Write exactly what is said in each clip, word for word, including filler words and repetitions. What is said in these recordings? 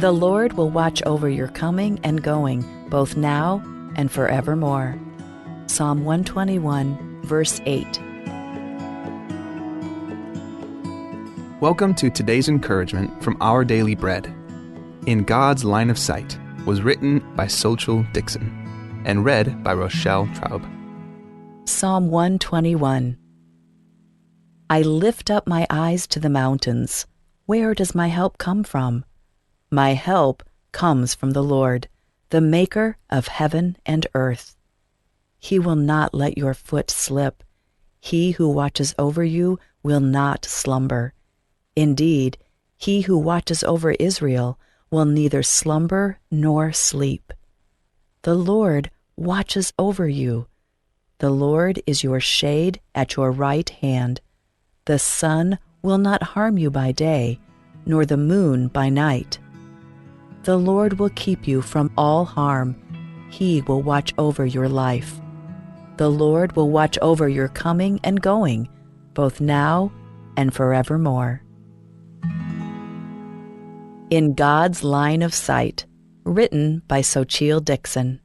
The Lord will watch over your coming and going, both now and forevermore. Psalm one twenty-one, verse eight. Welcome to today's encouragement from Our Daily Bread. In God's Line of Sight was written by Xochitl Dixon and read by Rochelle Traub. Psalm one twenty-one. I lift up my eyes to the mountains. Where does my help come from? My help comes from the Lord, the maker of heaven and earth. He will not let your foot slip. He who watches over you will not slumber. Indeed, he who watches over Israel will neither slumber nor sleep. The Lord watches over you. The Lord is your shade at your right hand. The sun will not harm you by day, nor the moon by night. The Lord will keep you from all harm. He will watch over your life. The Lord will watch over your coming and going, both now and forevermore. In God's Line of Sight, written by Xochitl Dixon.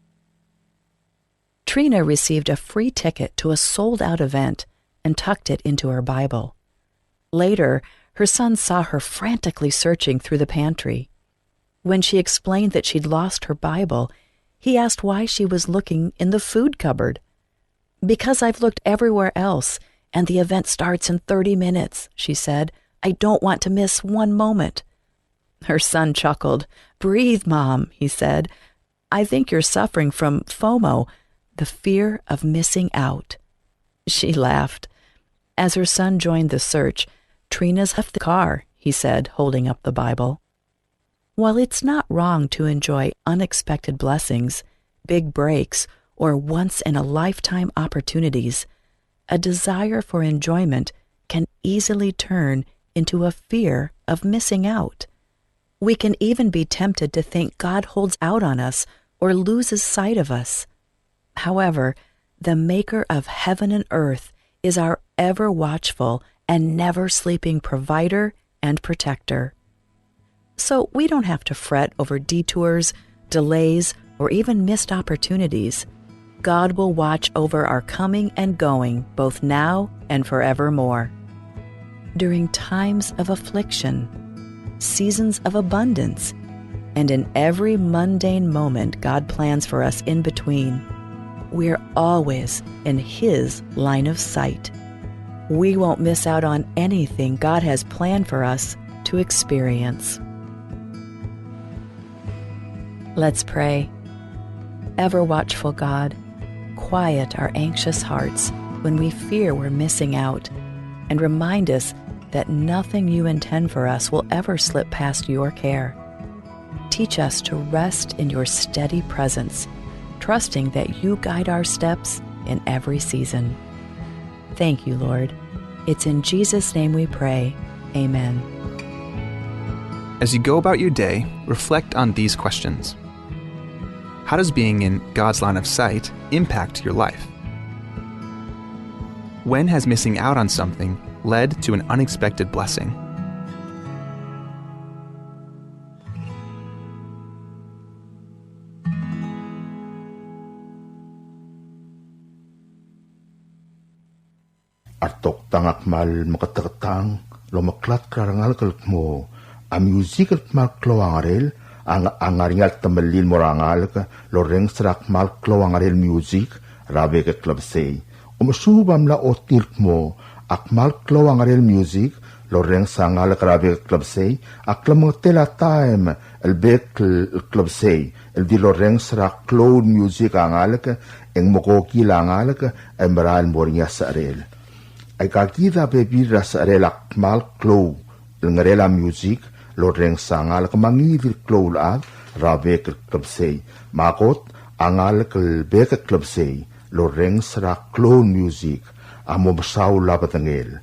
Trina received a free ticket to a sold-out event and tucked it into her Bible. Later, her son saw her frantically searching through the pantry. When she explained that she'd lost her Bible, he asked why she was looking in the food cupboard. "Because I've looked everywhere else, and the event starts in thirty minutes," she said. "I don't want to miss one moment." Her son chuckled. "Breathe, Mom," he said. "I think you're suffering from FOMO, the fear of missing out." She laughed. As her son joined the search, "Trina's left the car," he said, holding up the Bible. While it's not wrong to enjoy unexpected blessings, big breaks, or once-in-a-lifetime opportunities, a desire for enjoyment can easily turn into a fear of missing out. We can even be tempted to think God holds out on us or loses sight of us. However, the maker of heaven and earth is our ever watchful and never sleeping provider and protector. So we don't have to fret over detours, delays, or even missed opportunities. God will watch over our coming and going, both now and forevermore. During times of affliction, seasons of abundance, and in every mundane moment God plans for us in between, we're always in His line of sight. We won't miss out on anything God has planned for us to experience. Let's pray. Ever watchful God, quiet our anxious hearts when we fear we're missing out, and remind us that nothing you intend for us will ever slip past your care. Teach us to rest in your steady presence, trusting that you guide our steps in every season. Thank you, Lord. It's in Jesus' name we pray. Amen. As you go about your day, reflect on these questions. How does being in God's line of sight impact your life? When has missing out on something led to an unexpected blessing? A retoktang a kmal meketeketang el omeklatk er a rengalek el kmo a music el kmal klou a ngerel a ng-, a ngar er ngii a temellel el mo er a ngalek el orrenges er a kmal klou a ngerel music er a bek el klebesei. Omesuub a mla ochotii el kmo a kmal klou a ngerel music el orrenges a ngalek er a bek el klebesei a klemengetel a taem el bek el klebesei el di lorrenges er a klou el music a ngalek e ng mekokil a ngalek e merael el mo er ngii a secherel. Aika kid a bebil er a secherel a kmal klou el ngerel a music el orrenges a ngalek me a ngii di el klou el chad er a bek el klebesei. Me a kot a ngalek el bek el klebesei el orrenges er a klou el music a mo mesaul a bedengel.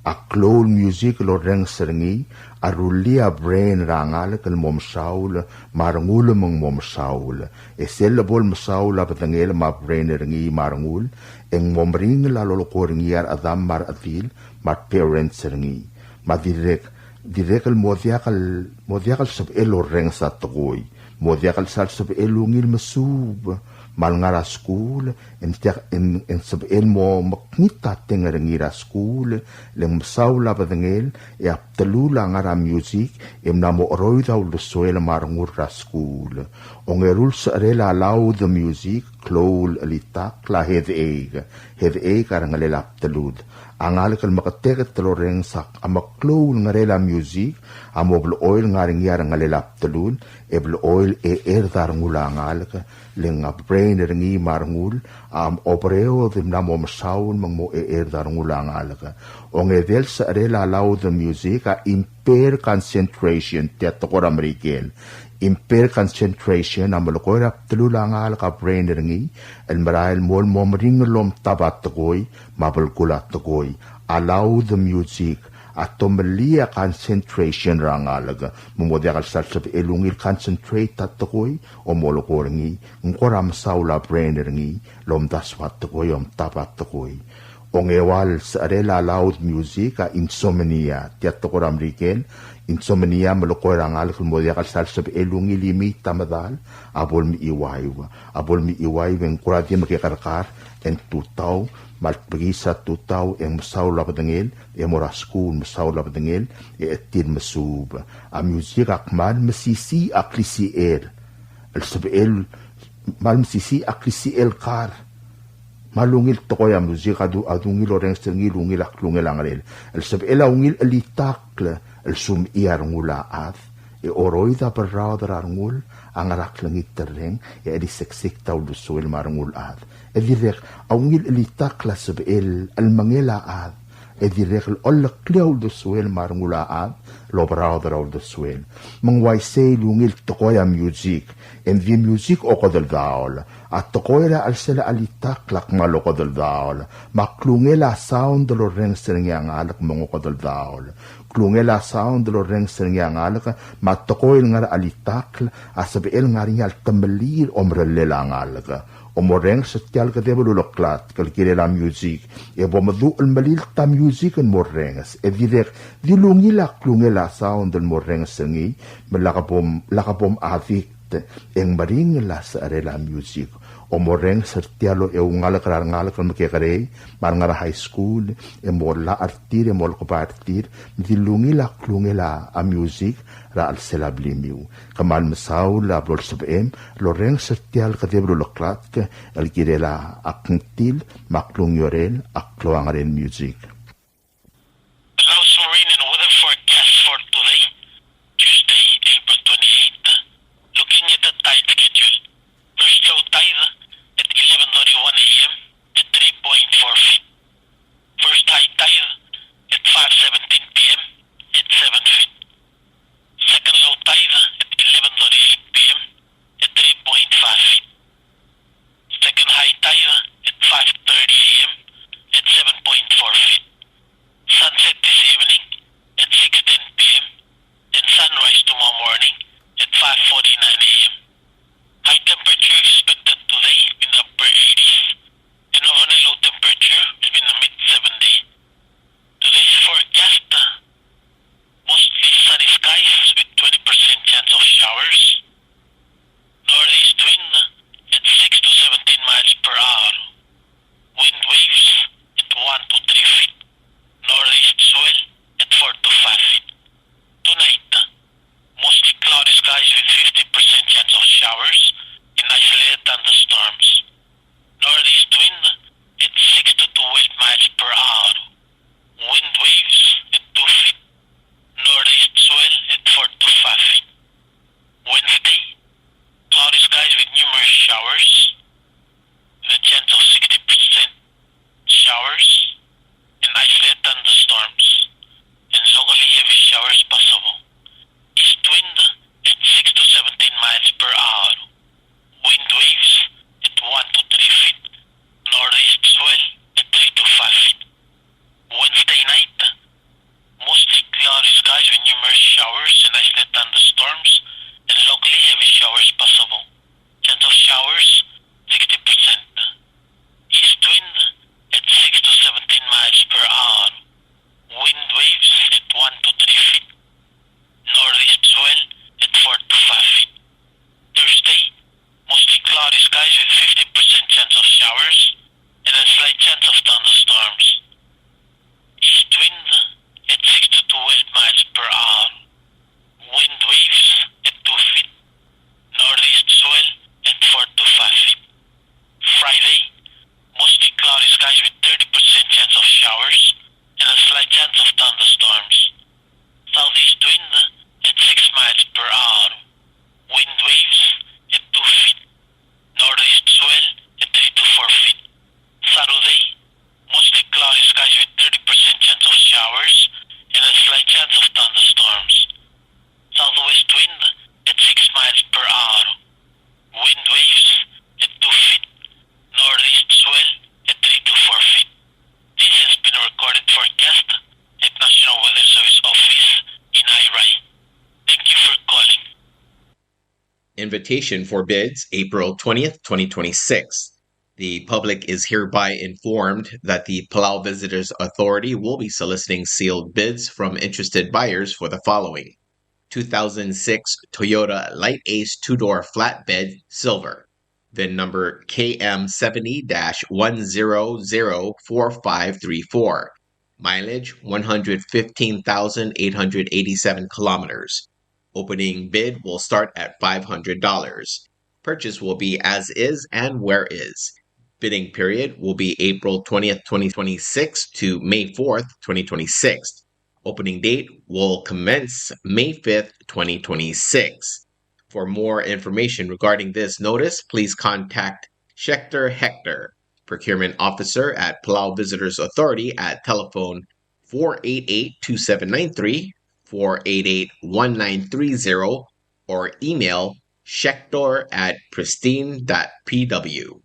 A klou el music el orrenges er ngii a rullii a brain er a ngalek el mo mesaul me a rengul me ng mo mesaul. E sel lebo el mesaul a bedengel me a brain er ngii me a rengul e ng mo meringel a lolekoi er ngii a rechedam me a rechedil me a reparents er ngii. Me a dirrek Dirrek el mo diak el, mo diak el sebechel orrenges a tekoi. Mo diak el sal sebechel ungil mesuub, me a lengar er a skuul, e ng diak, e ng, e ng sebechel mo mekngit a teng er ngii er a skuul, le ng mesaul a bedengel, e a bdelul a ngar er a music, e mla mo cheroid a uldesuel me a rengul er a skuul. Ongeru el secherel a loud music, klou el chelitakl a headache, headache a rengelel a bdelud. A ngalek el meketeket el orrenges a meklou el ngerel a music, a mo blechoel ngar er ngii a rengelel a bdelul, e blechoel e cherd a rengul a ngalek, le ng a brain er ngii me a rengul, a obereod e mla mo mesaul me ng mo e cherd a rengul a ngalek. Ongedei el secherel a loud music a impair concentration, tia tekoi er a Merikel. Impair concentration a melekoi er a bdelul a ngalek a brain er ngii, el merael el mo, mo meringel el omtab a tekoi, me a belkul a tekoi. A loud music a tomellii a concentration er a ngalek, me mo diak el sal sebechel ungil concentrate a tekoi, omelekoi er ngii, ng kora mesaul a brain er ngii, el omdasu a tekoi, omtab a tekoi. Ongeua el secherel a loud music a insomnia, tia tekoi er a Merikel, insomnia a melekoi er a ngalek el mo diak el sal sebechel ungil imiit a medal, a bo lemechiuaiu, a bo lemechiuaiu e ng kora di mekekerkar, e ng tutau, me a lebekiis a tutau, e ng mesaul a bedengel, e mo er a skuul, mesaul a bedengel, e chetil mesuub. A music a kmal mesisiich a klisichel. El sebechel, kmal mesisiich a klisichel el kar. Kmal ungil tekoi a music a du, a dungil orrenges er ngii el ungil a klungel a ngerel. El sebechel a ungil chelitakl el sumechii a rengul a chad, e cheroid a berraod er a rengul a ngar er a klengiterreng, e cheliseksek a uldesuel me a rengul a chad. E dirrek a ungil chelitakl a sebechel el mengel a chad, e dirrek el oleklii a uldesuel me a rengul a chad, el oberaod er a uldesuel. Me ng uaisei el ungil tekoi a music, e ng di music okedeldaol. A tekoi er a chelsel a chelitakl a kmal okedeldaol, me a klungel a sound el orrenges er ngii a ngalek me ng okedeldaol. Klungel a sound el orrenges er ngii a ngalek, me a tekoi el ngar er a chelitakl a sebechel ngar er ngii a letemellii el omerellel a ngalek. Omorrenges er tia el kedeb el uleklatk el kirel a music, e bo meduch el melilt a music el morrenges. E dirrek, di lungil a klungel a sound el morrenges er ngii, me lak bom, lak bom addict, e ng meringel a secherel a music. Omorrenges er tia el eungalek er a rengalek el mekekerei, me a rengar er a high school, e mo llach er tir, e mo lekebai er tir, me di lungil a klungel a music er a chelsel a blimiu. Kmal mesaul a blo lsebechem el orrenges er tia el kedeb el uleklatk el kirel a kngtil me a klungiolel a klou a ngerel music. The Laos marine and weather forecast for today, Tuesday, April twenty-eighth. Looking at the tide schedule. First low tide at eleven thirty-one A M at three point four feet. First high tide at five seventeen P M at seven feet. Second low tide at eleven thirty-eight P M at three point five feet. Second high tide at five thirty A M at seven point four feet. Invitation for bids, April twentieth, twenty twenty-six. The public is hereby informed that the Palau Visitors Authority will be soliciting sealed bids from interested buyers for the following: two thousand six Toyota LiteAce two-door flatbed, silver, VIN number K M seventy dash one zero zero four five three four. Mileage, one hundred fifteen thousand eight hundred eighty-seven kilometers. Opening bid will start at five hundred dollars. Purchase will be as is and where is. Bidding period will be April twentieth, twenty twenty-six to May fourth, twenty twenty-six. Opening date will commence May fifth, twenty twenty-six. For more information regarding this notice, please contact Schechter Hector, Procurement Officer at Palau Visitors Authority, at telephone four eight eight, two seven nine three, four eight eight, one nine three zero, or email schechter at pristine dot P W.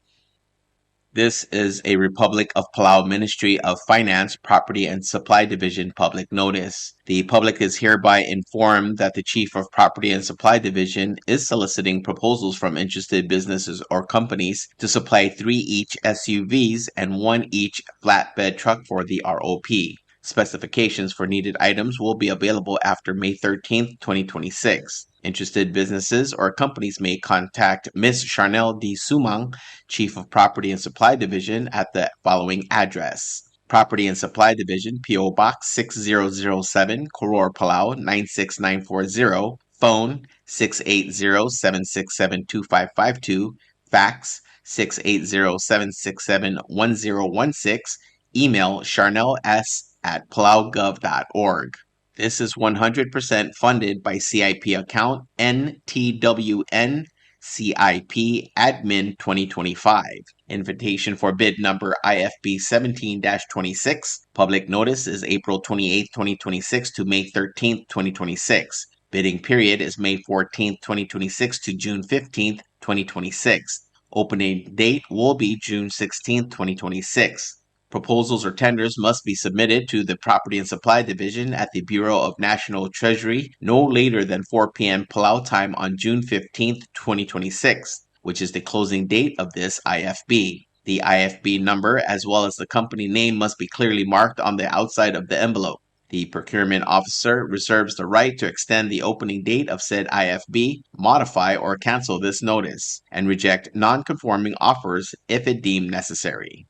This is a Republic of Palau Ministry of Finance, Property and Supply Division public notice. The public is hereby informed that the Chief of Property and Supply Division is soliciting proposals from interested businesses or companies to supply three each S U Vs and one each flatbed truck for the R O P. Specifications for needed items will be available after May thirteenth, twenty twenty-six. Interested businesses or companies may contact Miss Charnel D. Sumang, Chief of Property and Supply Division, at the following address: Property and Supply Division, P O Box six zero zero seven, Koror, Palau nine six nine four zero, phone six eight zero, seven six seven, two five five two, fax six eight zero, seven six seven, one zero one six, email charnels at palaugov dot org. This is one hundred percent funded by C I P account N T W N C I P Admin twenty twenty-five. Invitation for bid number I F B seventeen dash twenty-six. Public notice is April twenty-eighth, twenty twenty-six to May thirteenth, twenty twenty-six. Bidding period is May fourteenth, twenty twenty-six to June fifteenth, twenty twenty-six. Opening date will be June sixteenth, twenty twenty-six. Proposals or tenders must be submitted to the Property and Supply Division at the Bureau of National Treasury no later than four p.m. Palau time on June fifteenth, twenty twenty-six, which is the closing date of this I F B. The I F B number, as well as the company name, must be clearly marked on the outside of the envelope. The procurement officer reserves the right to extend the opening date of said I F B, modify or cancel this notice, and reject non-conforming offers if it deemed necessary.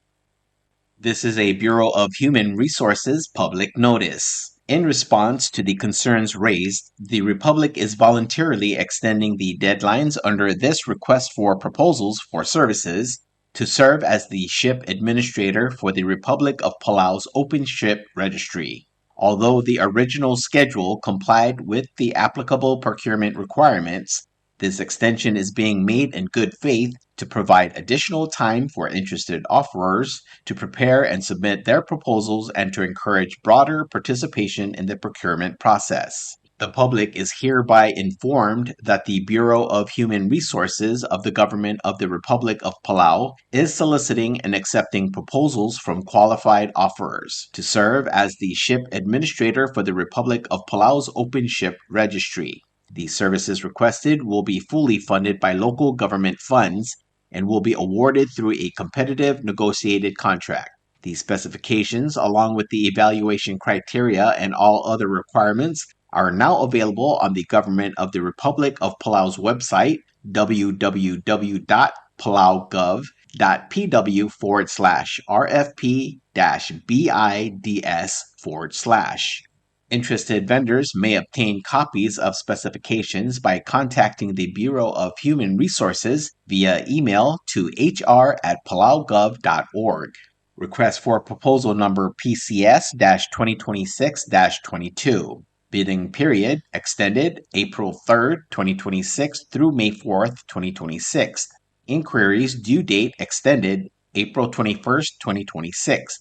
This is a Bureau of Human Resources public notice. In response to the concerns raised, the Republic is voluntarily extending the deadlines under this request for proposals for services to serve as the ship administrator for the Republic of Palau's open ship registry. Although the original schedule complied with the applicable procurement requirements, this extension is being made in good faith to provide additional time for interested offerors to prepare and submit their proposals and to encourage broader participation in the procurement process. The public is hereby informed that the Bureau of Human Resources of the Government of the Republic of Palau is soliciting and accepting proposals from qualified offerors to serve as the ship administrator for the Republic of Palau's open ship registry. The services requested will be fully funded by local government funds and will be awarded through a competitive negotiated contract. The specifications, along with the evaluation criteria and all other requirements, are now available on the Government of the Republic of Palau's website, w w w dot palaugov dot p w forward slash r f p dash b i d s forward slash. Interested vendors may obtain copies of specifications by contacting the Bureau of Human Resources via email to h r at palaugov dot org. Request for proposal number P C S dash twenty twenty-six dash twenty-two. Bidding period extended April third, twenty twenty-six through May fourth, twenty twenty-six. Inquiries due date extended April twenty-first, twenty twenty-six.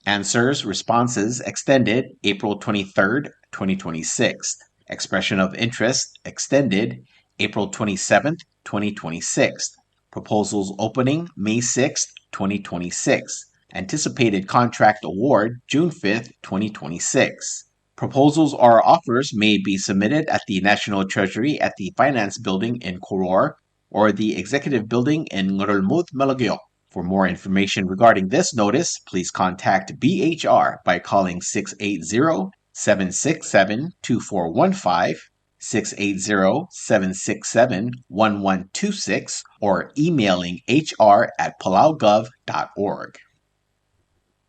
Answers, responses extended April twenty-third, twenty twenty-six. Expression of interest extended April twenty-seventh, twenty twenty-six. Proposals opening May sixth, twenty twenty-six. Anticipated contract award June fifth, twenty twenty-six. Proposals or offers may be submitted at the National Treasury at the Finance Building in Koror or the Executive Building in Ngerulmud, Melekeok. For more information regarding this notice, please contact B H R by calling six eight zero, seven six seven, two four one five, six eight zero, seven six seven, one one two six, or emailing H R at palaugov dot org.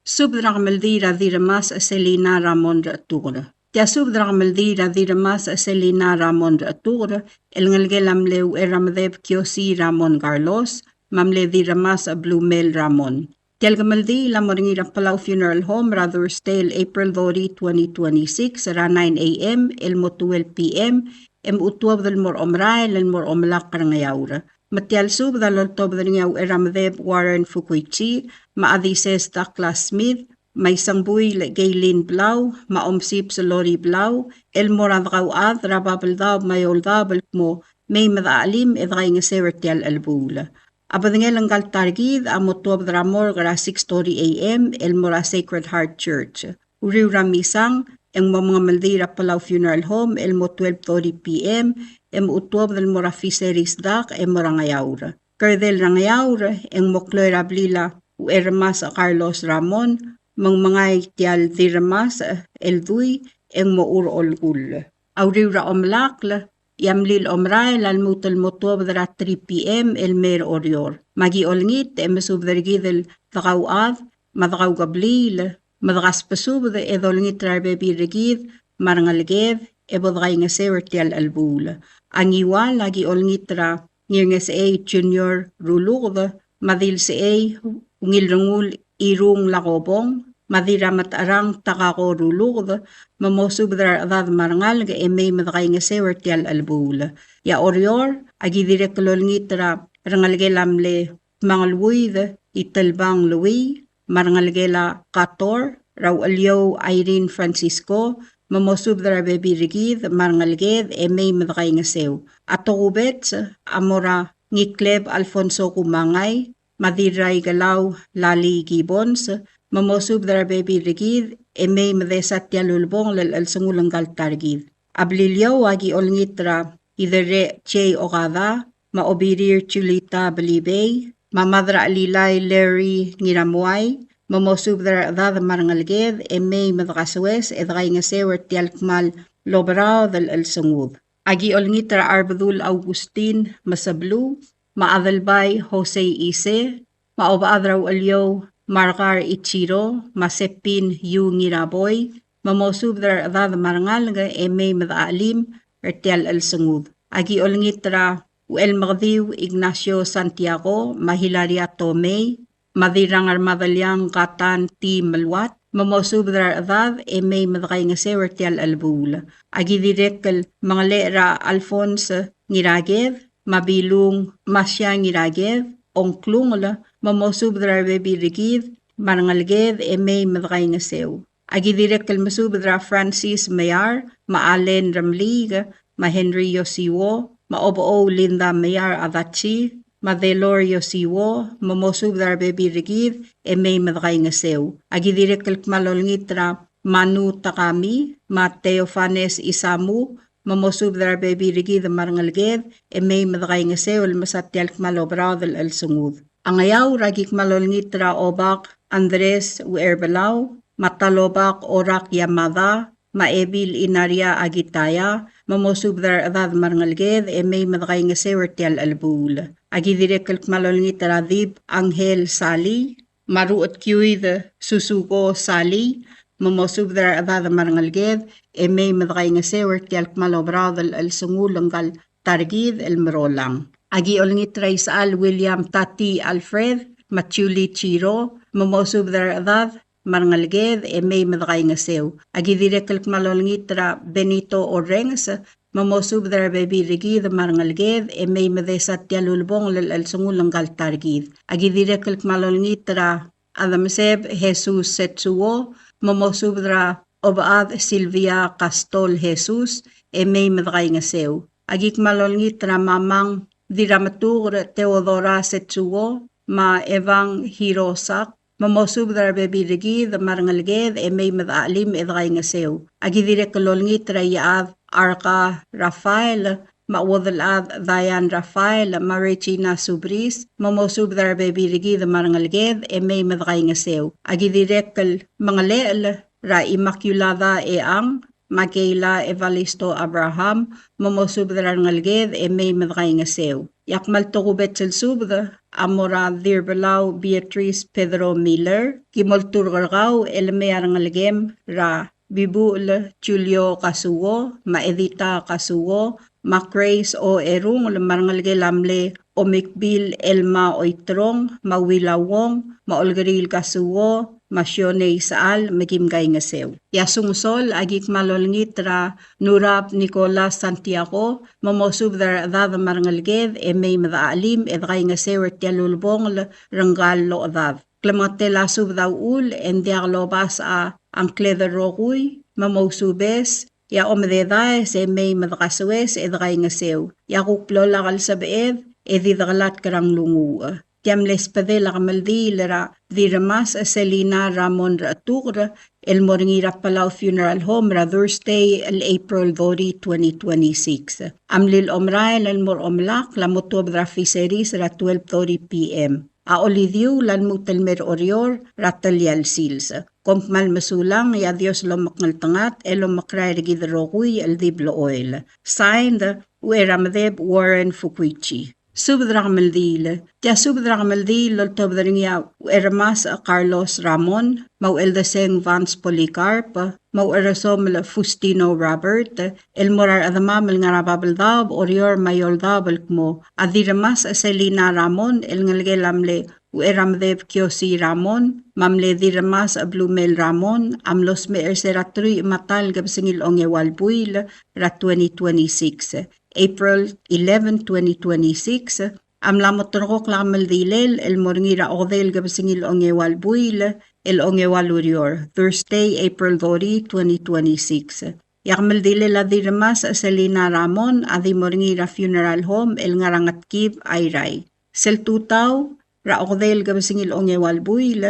Subed er a kemeldiil er a Dirremasech Selina Ramon Rechetuker. Tia subed er a kemeldiil er a Dirremasech Selina Ramon Rechetuker, el ngelekel a mle Ucheramedeb Kiosi Ramon Carlos, me a mle Dirremasech Blumel Ramon. Tia el kemeldiil a mo er ngii er a Palau Funeral Home er a Thursday el April thirty, twenty twenty-six, er a nine A M el mo twelve P M, e mochu tuobed el mo er a omerael el mo er a omelakl er a Ngeaur. Me tia el subed a loltobed er ngii a Ucheramedeb Warren Fukuichi, me a Chadises Douglas Smith, me a Isengbuil Gaylene Blau, me a Omsibs Lori Blau, el mo er a dekauchad er a Babeldaob me a Eouldaob el kmo mei me dechachelim e dekaingeseu er tia el chelebuul. A bedengel ngka el ta er kid a mo tuobed er a morgue er a six thirty A M el mo er a Sacred Heart Church. Uriul er a misang, e ng mo mengemeldiil er a Palau Funeral Home el mo twelve thirty P M, e mochu tuobed el mo er a Fisheries Dock e mo er a Ngeaur. Kerdel er a Ngeaur, e ng mo kloi er a blil a Ucherremasech Carlos Ramon, me ng mengai tia el Dirremasech el dui, e ng mo er a olkull. A uriul er a omelakl, e a mlil omerael a lmuut el mo tuobed er a three P M el mei er a Oreor. Me aki olengit e mesubed er kid el dekauchad, me a dekaukebliil, me dekasbesubed e dolengit er a rebebil er kid me a rengeleked, e bo dekaingeseu er tia el chelebuul. A Ngiwal, aki olengit er a Ngirngesechei Junior Ruluked, me a Dilsechei Ungilrengul Irung Lakobong, me a Dirrametecherang Takako Ruluked, me mosubed er a rechedad me a rengalek e mei me dekaingeseu er tia el chelebuul. E a Oreor, aki dirrek el olengit er a rengelekel a mle Tmangelbuid Itelbang Lui, me a rengelekel a Kator, er a Ucheliou Irene Francisco, me mosubed er a rebebil er kid me a rengeleked e mei me dekaingeseu. A tokubets a mo er a Ngikleb Alfonso Kumangai, me a Dirraikelau Lali Gibbons, me mosubed er a rebebil er kid e mei me desa tia el ulebongel el chelsengul ngka el ta er kid. A Beliliou, aki olengit er a Iderrech J. Okada, me a Obirir Julita Belibei, me a Madrachelilai Larry Ngiramuai, me mosubed er a rechedad me a rengeleked e mei me dekasoes e dekaingeseu er tia el kmal oberaod el chelsengud. Aki olengit er a Arbedul Augustin Mesebeluu, me a Adelbai Jose Ise, me a Obechad er a Ucheliou Margar Ichiro, me a Sepin Yu Ngiraboi, me mosubed er a rechedad me a rengalek e mei me dechachelim er tia el chelsengud. Aki olengit er a Uchelmekediu Ignacio Santiago, me a Hilaria Tomei, me a Dirrangermadeliang Katan T. Meluat, me mosubed er a rechedad e mei me dekaingeseu er tia el chelebuul. Aki dirrek el mengelechel er a Alphonse Ngiraked, me a Bilung Masia Ngiraked, Ongklungel, me mosubed er a rebebil er kid me a rengeleked e mei me dekaingeseu. Aki dirrek el mesubed er a Francis Meyar, me a Allen Remeliik, me a Henry Yosiwo, me a Obechou Linda Meyar Adachi, me a Delor Yosiwo, me mosubed er a rebebil er kid e mei me dekaingeseu. Aki dirrek el kmal olengit er a Manu Takami, me a Theophanes Isamu, me mosubed er a rebebil er kid me a rengeleked e mei me dekaingeseu el mesa tia el kmal oberaod el chelsengud. A Ngeaur, aki kmal olengit er a Obak Andres Uherbelau, me a Talobak Orak Yamada, me a Ebil Inaria Akitaya, me mosubed er a rechedad me a rengeleked e mei me dekaingeseu er tia el chelebuul. Aki dirrek el kmal olengit er a Dib Angel Sali, me a Ruchetkiuid Susuko Sali, me mosubed er a rechedad me a rengeleked e mei me dekaingeseu er tia el kmal oberaod el chelsengul ngka el ta er kid el merolang. Aki olengit er a Isechal William Tati Alfred, me a Julie Chiro, me mosubed er a rechedad me a rengeleked e mei me dekaingeseu. Aki dirrek el kmal olengit er a Benito Orrenges, me mosubed er a rebebil er kid me a rengeleked e mei me desa tia el ulebongel el chelsengul ngka el ta er kid. Aki dirrek el kmal olengit er a Adamseb Jesus Setsuo, me mosubed er a Obechad Silvia Kastol Jesus, e mei me dekaingeseu. Aki kmal olengit er a Mamang Dirrametuker Theodora Setsuo, me a Evang Hirosak, me mosubed er a rebebil er kid me a rengeleked e mei me dechachelim e dekaingeseu. Aki dirrek el olengit er a Iechad Arka Rafael, me a Uodelchad Diane Rafael, me a Regina Subris, me mosubed er a rebebil er kid me a rengeleked e mei me dekaingeseu. Aki dirrek el mengelechel er a Immaculada Eang, me a Keila Evalisto Abraham, me mosubed er a rengeleked e mei me dekaingeseu. E a kmal tokubets el subed a mo er a Dirbelau Beatrice Pedro Miller, ki molturk er kau el mei a rengelekem er a Bibuchel Julio Kazuo, me a Edita Kazuo, me a Grace O. Erungel, me a rengelekel a mle Omikbil Elma Oiterong, me a Uila Wong, me a Olkeriil Kazuo, me a Shionei Sechal, me kim kaingeseu. E a Sonsorol, aki kmal olengit er a Nurab Nicolas Santiago, me mosubed er a rechedad me a rengeleked e mei me dechachelim e dekaingeseu er tia el ulebongel er ngka el ochedad. Klemengetel a subed a uchul e ng diak lobasech a ngkled el rokui, me mousubes, e a omededaes e mei me dekasoes e dekaingeseu. E a kuk bo lak el sebeched e di dekelatk er a nglunguuch. Tia mle subedel a kemeldiil er a Dirremasech Selina Ramon Rechetuker el mo er ngii er a Palau Funeral Home er a Thursday el April thirty, twenty twenty-six. A mlil omerael el mo er a omelakl a mo tuobed er a Fisheries er a twelve thirty P M. A olidiuul a lmuut el mei er Oreor er a telial sils. Kom kmal mesulang, e a Dios lomekngeltengat el omekrael er kid el rokui el di blechoel. Signed, Ucheramedeb Warren Fukuichi. Subed er a kemeldiil. Tia subed er a kemeldiil el oltobed er ngii a Ucherremasech Carlos Ramon, me a Ucheldeseng Vance Polycarp, me a Ucherosomel Fustino Robert, el mo er a rechedemam el ngar er a Babeldaob, Oreor me a Eouldaob el kmo a Dirremasech Selina Ramon, el ngelekel a mle Ucheramedeb Kiosi Ramon, me a mle Dirremasech Blumel Ramon, a mlo smecher er se er a truich me a ta el kebesengil ongeua el buil er a twenty twenty-six, April eleven, twenty twenty-six, a mla mo terrekokl a kemeldilel el mo er ngii er a okedei el kebesengil ongeua el buil el ongeua el ureor, Thursday, April thirty, twenty twenty-six. E a kemeldilel a Dirremasech Selina Ramon a di mo er ngii er a funeral home el ngar er a Ngetkib, Airai. Sel tutau er a okedei el kebesengil ongeua el buil,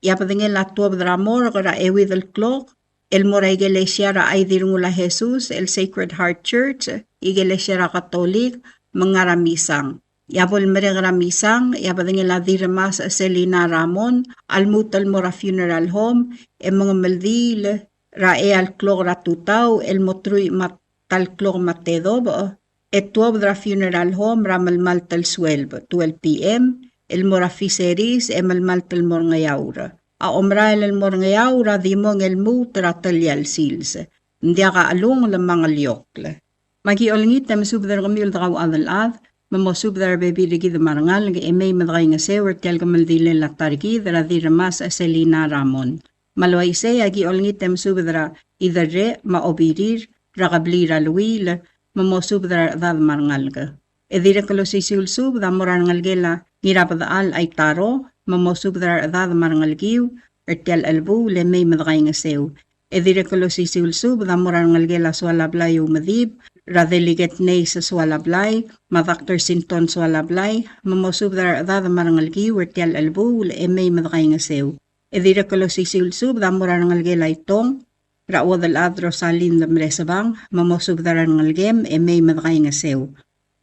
e a bedengel a tuobed er a morgue er a euid el klok el mo er a ikelesia er a Chai Dirrengul a Jesus el Sacred Heart Church, ikelesia er a Katolik, me ng ngar er a Misang. E a bo lemerek er a Misang, e a bedengel a Dirremasech Selina Ramon a lmuut el mo er a funeral home e mengemeldiil er a eai el klok er a tutau el mo truich me a ta el klok me a tedobech, e tuobed er a funeral home er a melemalt el sueleb, twelve P M, el mo er a Fisheries e melemalt el mo er a Ngeaur. A omerael el mo er a Ngeaur a di mong e lmuut er a telial sils. Ng diak a chelungel me a ngeliokl. Me aki olengit e mesubed er kemiu el dekauchad el chad, me mosubed er a rebebil er kid me a rengalek e mei me dekaingeseu er tia el kemeldilel a ta er kid er a Dirremasech Selina Ramon. Me a le uaisei e aki olengit e mesubed er a Iderrech me a Obirir er a kebliil er a Luil, me mosubed er a rechedad me a rengalek. E dirrek el osisiu el subed a mo er a rengelekel a Ngirabedechal Aitaro, me mosubed er a rechedad me a rengelekiu er tia el chelebuul e mei me dekaingeseu. E dirrek el osisiu el subed a mo er a rengelekel a Soalablai Umedib, er a Delegate Nace Soalablai, me a Doctor Sinton Soalablai, me mosubed er a rechedad me a rengelekiu er tia el chelebuul e mei me dekaingeseu. E dirrek el osisiu el subed a mo er a rengelekel a Itong, er a Uodelchad Rosalind Meresebang, me mosubed er a rengelekem e mei me dekaingeseu.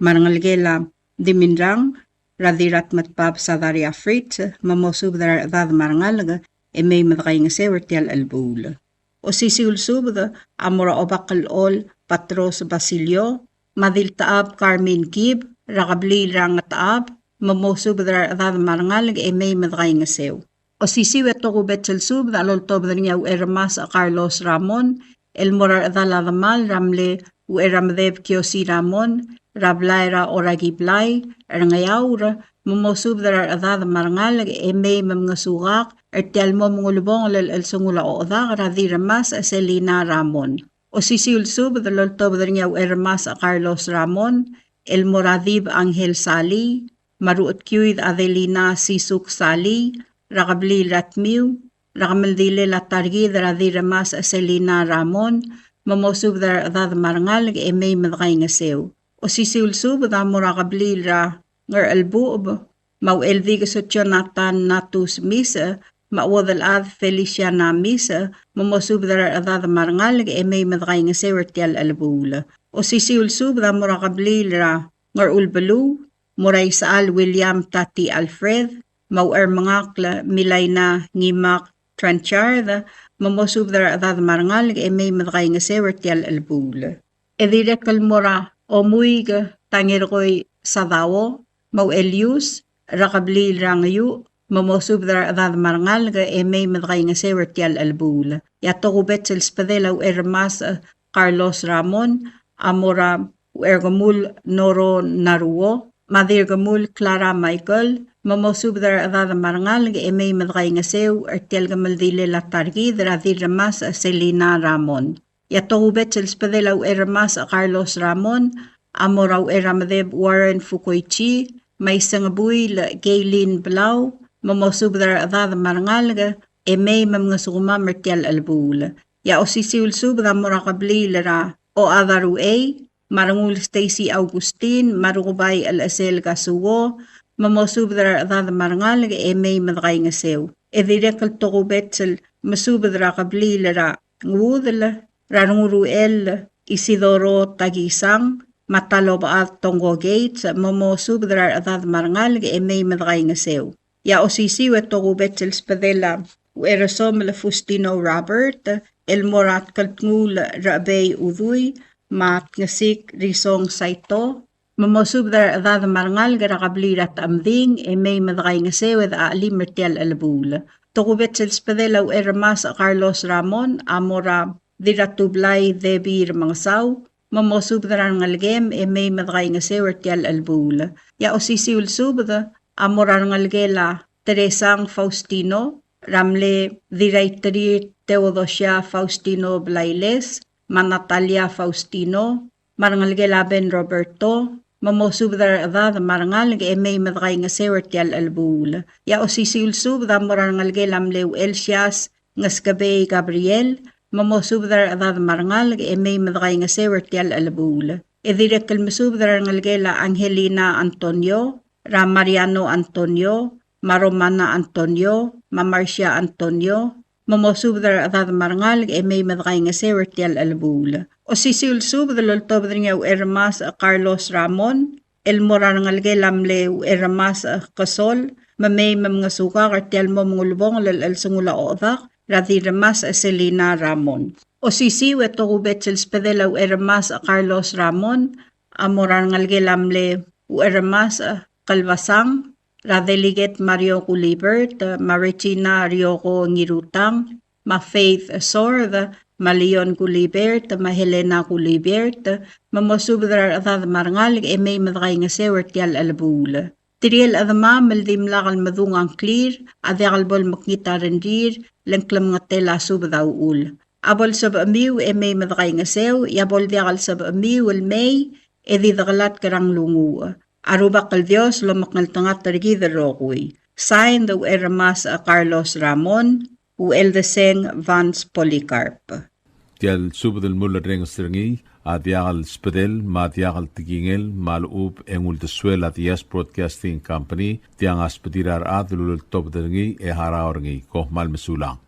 Me a rengelekel a Dimindrang, er a Dirratmetbab Sadaria Fritz, me mosubed er a rechedad me a rengalek e mei me dekaingeseu er tia el chelebuul. Osisiu el subed a mo er a Obak el Chol Patros Basilio, me a Diltechab Carmen Kib, er a kebliil er a Ngetechab, me mosubed er a rechedad me a rengalek e mei me dekaingeseu. Osisiu e tokubets el subed a loltobed er ngii a Ucherremasech Carlos Ramon, el mo er a rechedal a demal er a mle Ucherramedeb Kiosi Ramon, er a blai er a Orakiblai, er a Ngeaur, me mosubed er a rechedad me a rengalek e mei me mngesukak er tia el mo mengulebongel el chelsengul a ochedak er a Dirremasech Selina Ramon. Osisiu el subed a loltobed er ngii a Ucherremasech Carlos Ramon, el mo er a Dib Angel Salii, me a Ruchedkiuid Adelina Sisuk Salii, er a kebliil er a Tmiu, er a kemeldilel a ta er kid er a Dirremasech Selina Ramon, me mosubed er a rechedad me a rengalek e mei me dekaingeseu. Osisiu el subed a mo er a kebliil er a Ngerchelbucheb, me a Ucheldikes Jonathan Natus Misech, me a Uodelchad Feliciana Misech, me mosubed er a rechedad me a rengalek e mei me dekaingeseu er tia el chelebuul. Osisiu el subed a mo er a kebliil er a Ngerchulbeluu, mo er a Isechal William Tati Alfred, me a Uchermengakl Milaina Ngimak Trenchard, me mosubed er a rechedad me a rengalek e mei me dekaingeseu er tia el chelebuul. E dirrek el mo er a Omuik Tangerkoi Sadao, me a Uchelius, er a kebliil er a Ngeiuch, me mosubed er a rechedad me a rengalek e mei me dekaingeseu er tia el chelebuul. E a tokubets el sbedel a Ucherremasech Carlos Ramon, a mo er a Ucherkemul Noro Naruo, me a Dirkemul Clara Michael, me mosubed er a rechedad me a rengalek e mei me dekaingeseu er tia el kemeldilel a ta er kid er a Dirremasech Selina Ramon. E a tokubets el sbedel a Ucherremasech Carlos Ramon, a mo er a Ucheramedeb Warren Fukoichi, me a Isengebuil Gaylene Blau, me mosubed er a rechedad me a rengalek e mei me mngesukemam er tia el chelebuul. E a osisiu el subed a mo er a kebliil er a Oadaruei, me a Rengul Stacy Augustin, me a Rukebai Chelsel Kasuo, me mosubed er a rechedad me a rengalek e mei me dekaingeseu. E dirrek el tokubets el mesubed er a kebliil er a Ngudel, er a Renguruchel Isidoro Takisang, me a Talobechad Tongko Gates, me mosubed er a rechedad me a rengalek e mei me dekaingeseu. E a osisiu e tokubets el sbedel a Ucherosomel Fustino Robert, el mo er a Tkeltngul Rechebei Udui, me a Tngesik Risong Saito, me mosubed er a rechedad me a rengalek er a kebliil er a Techemding, e mei me dekaingeseu e dechelim er tia el chelebuul. Tokubets el sbedel a Ucherremasech Carlos Ramon, a mo er a Dirratublai Debbie Remengesau, me mosubed er a rengelekem e mei me dekaingeseu er tia el chelebuul. E a osisiu el subed a mo er a rengelekel a Teresang Faustino, er a mle Dirraiterir Theodosia Faustino Blailes, me a Natalia Faustino, me a rengelekel a Ben Roberto, me mosubed er a rechedad me a rengalek e mei me dekaingeseu er tia el chelebuul. E a osisiu el subed a mo er a rengelekel a mle Uchelsias Ngeskebei Gabriel, me mosubed er a rechedad me a rengalek e mei me dekaingeseu er tia el chelebuul. E dirrek el mesubed er a rengelekel a Angelina Antonio, er a Mariano Antonio, me a Romana Antonio, me a Marcia Antonio, me mosubed er a rechedad me a rengalek e mei me dekaingeseu er tia el chelebuul. Osisiu el subed el oltobed er ngii a Ucherremasech Carlos Ramon, el mo er a rengelekel a mle Ucherremasech Kesol, me mei me mngesukak er tia el mo mengulebongel el chelsengul a ochedak er a Dirremasech Selina Ramon. Osisiu e tokubets el sbedel a Ucherremasech Carlos Ramon, a mo er a rengelekel a mle Ucherremasech Kelbasang, er a Delegate Mario Gulibert, me a Regina Rioko Ngirutang, me a Faith Sord, me a Leon Gulibert, me a Helena Gulibert, me mosubed er a rechedad me a rengalek e mei me dekaingeseu er tia el chelebuul. Tirke el chedemam el dimlak el medung a ngklir, a diak el bo lemekngit a rengrir, le ng klemengetel a subed a uchul. A bo lsebechemiu e mei me dekaingeseu, e a bo ldiak el sebechemiu el mei, e di dekelatk er a nglunguuch. A Rubak el Dios lomekngeltengat er kid el rokui. Signed, Ucherremasech Carlos Ramon, Ucheldeseng Vance Polycarp. Tia el subed el mulerrenges er ngii a diak el sbedel me a diak el tekingel me a lechub e ng uldesuel a Diaz Broadcasting Company, tiang a sbedir a rechad el uleltobed er ngii e harau er ngii. Kom kmal mesulang.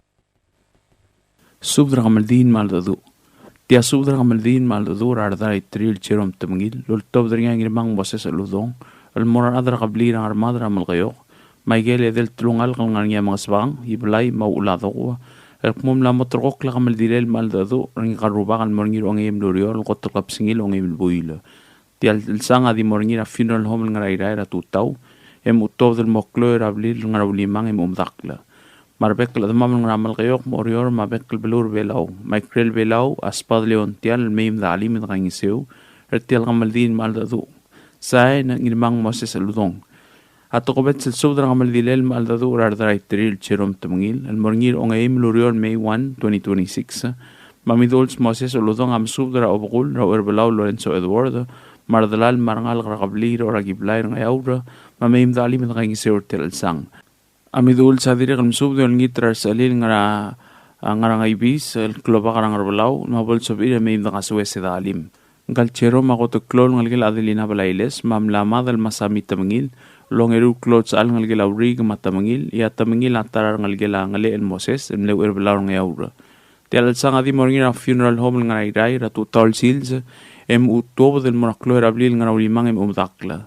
Subed er a kemeldiil me a cheldecheduch. Tia subed er a kemeldiil me a cheldecheduch er a Rdaitril Jerome Temengil, el oltobed er ngii a Ngirmang Moses Uludong, el mo er a rechad er a kebliil er a Ngermad er a Melekeok, me a ikel edei el telungalek el ngar er ngii a Mengesbang, Iblai, me a Ucheladokua, el kmo ng mla mo terrekokl a kemeldilel me a cheldecheduch er ngika el rubak el mo er ngii er a ongeim el ureor el kot el kebesengil a ongeim el buil. Tia el chelsang a di mo er ngii er a funeral home el ngar er a Irrai er a tutau, e mo tuobed el mo klou er a blil el ngar er a Ulimang e mo medakl. Me a rebek el chedemam el ngar er a Melekeok me a Oreor me a bek el beluu er a Belau, me a ikrel Belau, a sbadel e ontial el mei me dechelim e dekaingeseu er tia el kemeldiil me a cheldecheduch. Sain, Ngirmang Moses Uludong. A tokubets el subed er a kemeldilel me a cheldecheduch er a Rdaitril Jerome Temengil, el mo er ngii er a ongeim el ureor, May one, twenty twenty-six. Me a Miduls Moses Uludong a mesubed er a Obekul er a Ucherbelau Lorenzo Edward, me a redelal me a rengalek er a kebliil er a Orakiblai er a Ngeaur, me mei me dechelim e dekaingeseu er tia el chelsang. A Miduls a dirrek el mesubed e olengit er a resechelil el ngar er a, a, ngar er a Ngeibis, el klobak er a Ngerbelau, me a bo lsebechir e mei me dekasoes e dechelim. Ngka el Jerome a kot el klou el ngelekel a Adelina Blailes, me a mla mad el Masami Temengil, el ongeru el klou el sechal el ngelekel a Uriik me a Temengil, e a Temengil a ta er a rengelekel a Ngelechel Moses, el mle Ucherbelau er a Ngeaur. Tia el chelsang a di mo er ngii er a funeral home el ngar er a Irrai er a tutau el sils, e mochu tuobed el mo er a klou er a blil el ngar er a Ulimang e mochu medakl.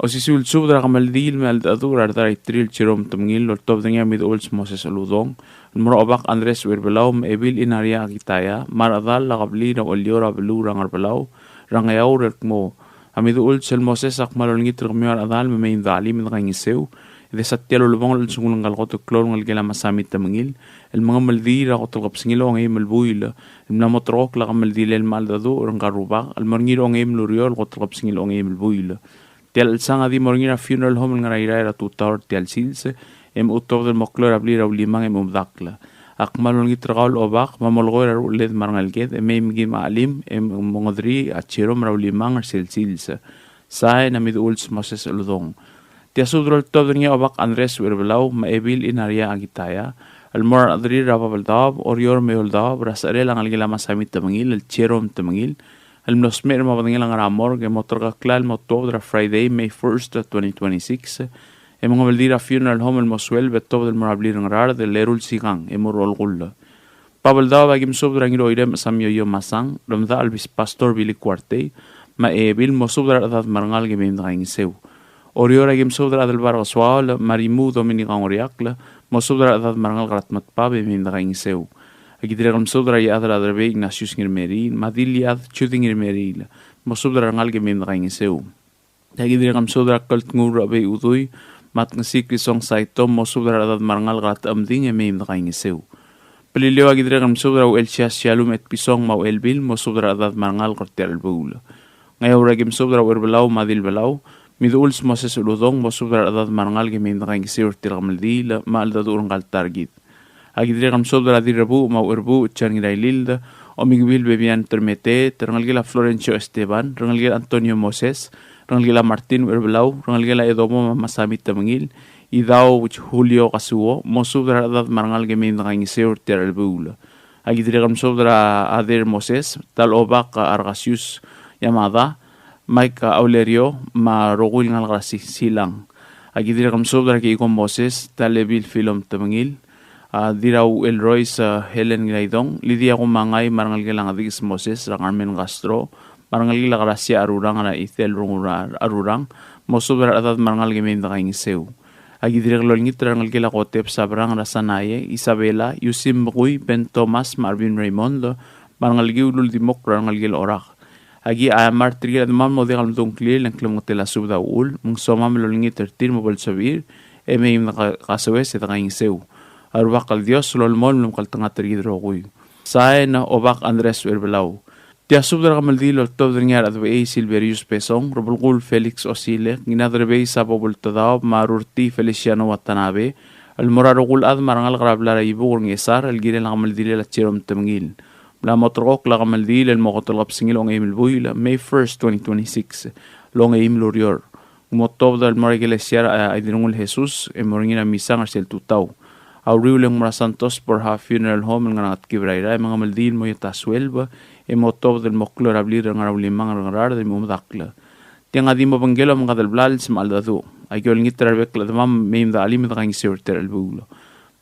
Osisiu el subed er a kemeldiil me a cheldecheduch er a Rdaraiterir el Jerome Temengil el oltobed er ngii a Midechuls Moses Uludong, el mo er a Obak Andres Ucherbelau me a Ebil Inaria Akitaya, me a rechedal a kebliil er a Olior er a beluu er a Ngerbelau er a Ngeaur el kmo a Midechuls el Moses a kmal olengit er kemiu a rechedal me mei me de chelim e de kaingeseu, e desa tia el ulebongel el osengel ngka el kot el klou el ngelekel a Masami Temengil el mengemeldiil er a kot el kebesengil a ongeim el buil el mla mo terrekokl a kemeldilel me a cheldecheduch er ngka el rubak el mo er ngii er a ongeim el ureor el kot el kebesengil a ongeim el buil. Tia el chelsang a di mo er ngii er a funeral home el ngar er a Irrai er a tutau er tia el sils, e mochu tuobed el mo klou er a blil er a Ulimang e mochu medakl. A kmal olengit er kau el Obak me a molekoi er a rucheled me a rengeleked, e mei me kim chelim e mongederii a Jerome er a Ulimang er sel sils. Sain a Midechuls Moses Uludong. Tia subed el oltobed er ngii a Obak Andres Ucherbelau me a Ebil Inaria Akitaya el mo er a rechederir er a Babeldaob, Oreor me a Eouldaob er a secherel a ngelekel a Masami Temengil el Jerome Temengil, el mlo smecher me a bedengel a ngar er a morgue e mo terkeklel el mo tuobed er a Friday, May first, twenty twenty-six, e mengemeldiil er a funeral home el mo sueleb e tuobed el mo er a blil er a Ngaraard el eru el sikang e mo er a olekull. Babeldaob a kim subed er a Ngiroirem Samioio Masang, Remdachel Bis-, Pastor Billy Kuartei, me a Ebil, mosubed er a rechedad me a rengalek e mei me de kaingeseu. Oreor a kim subed er a Adelbai er a Kesuaol, Marimu Dominica Ngoriakl, mosubed er a rechedad me a rengalek er a Tmetbab e mei me de kaingeseu. A ki dirrek el msubed er a Iechad er a Derbei Ignatius Ngirmeriil, me a Diliad Judy Ngirmeriil, mosubed er a rengalek e mei me de kaingeseu. A ki dirrek el msubed er a Keltnguul er a Chebei Udui, me a Tngesik Risong Saito, mosubed er a rechedad me a rengalek er a Techemding e mei me de kaingeseu. Beliliou a ki dirrek el msubed er a Uchelsias Shallum Etpison me a Uchelbil, mosubed er a rechedad me a rengalek er tia el chelebuul. Ngeaur a ki msubed er a Ucherbelau me a Dilbelau, Midechuls Moses Uludong, mosubed er a rechedad me a rengalek e mei me de kaingeseu er tia el kemeldiil me a cheldecheduch er ngka el ta er kid. A ki dirrek el msubed er a Dirrebuuch me a Ucherbuuch, John Ngirailild, Omikebil Bebian Termeteet, rengelekel a Florencio Esteban, rengelekel a Antonio Moses, rengelekel a Martin Ucherbelau, rengelekel a Edomo me a Masami Temengil, Idau Julio Kazuo, mosubed er a rechedad me a rengalek e mei me de kaingeseu er tia el chelebuul. A ki dirrek el msubed er a Ader Moses, Tal Obak Argasius Yamada, Mike Aulerio, me a rokui el ngalek er a Si-, Silang. A ki dirrek el msubed er a Keiko Moses, Talebil Philom Temengil, a Dirrau Elrois, a Helen Ngiraidong, Lydia Kumangai, me a rengelekel a Ngedikes Moses, er a Carmen Castro, me a rengelekel a Gracia Arurang, er a Ethel Rungura Arurang, mosubed er a rechedad me a rengalek e mei me de kaingeseu. A ki dirrek el olengit er a rengelekel a Kotep Sabrang, er a Sanae, Isabela, Yusim Bekui, Ben Thomas, me a Arvin Raymond, me a rengelekiu el uldimukl er a rengelekel a Orak. Aki a mla er tirke el chedemam el mo diak el medung a ngklir e ng klemengetel a subed a uchul, me ng somam el olengit er tir me bo lsebechir, e mei me de ka-, kasoes e de kaingeseu. A Rubak el Dios a lolemolem el omekngeltengat er kid el rokui. Sain, Obak Andres Uherbelau. Tia subed er a kemeldiil el oltobed er ngii a Rechedebechei Silverius Besong, Rebelkuul Felix Osile, Nginaderbei Sabo Bultedaob, me a Rurtii Feliciano Watanabe, el mo er a rokui el chad me a rengalek er a blai er a Ibuk er a Ngchesar, el kirel a kemeldilel a Jerome Temengil. Mla mo terrekokl a kemeldiil el mo kot el kebesengil a ongeim el buil, May first, twenty twenty-six, el ongeim el ureor. Ng mo tuobed el mo er a ikelesia er a, a, Idirrengul Jesus, e mo er ngii er a misang er sel tutau. A uriul e ng mo er a Santos Borja Funeral Home el ngar er a Ngetkib er a Irrai, me a kemeldiil el mo er a ta sueleb, e mo tuobed el mo klou er a blir el ngar er a Ulimang er a Ngaraard, e mo medakl. Tiang a di mo obengkel a omengades el blals me a cheldecheduch. Aki olengit er a rebek el chedemam, mei me de chelim e de kaingeseu er tia el chelebuul.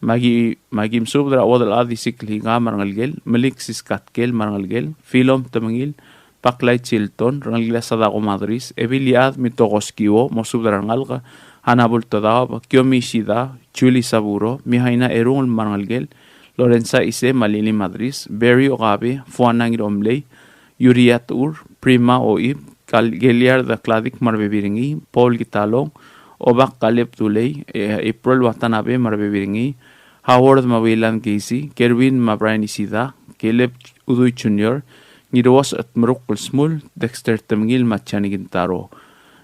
Me aki, me aki msubed er a Uodelchad Isikl Hika me a rengelekel, Melik Siskatkel me a rengelekel, Philom Temengil, Baklai Chilton, rengelekel a Sadako Madris, Ebiliad Mitoko Skiwo, mosubed er a rengalek, Hana Bultedaob, Kiomi Ishida, Julie Saburo, Mihaina Erungel me a rengelekel, Lorenza Ise me a Lili Madris, Barry Okabe, Fuana Ngiromlei, Uriah Techur, Prima Oib, Kal-, Geliard Kladik me a rebebil er ngii, Paul Kitalong, Obak Kaleb Tulei, e, April Watanabe me a rebebil er ngii, Howard me a Wayland Casey, Kerwin me a Brian Isida, Caleb Udui Junior, Ngiruos Etmeruk el Smul, Dexter Temengil me a Jani Kintaro.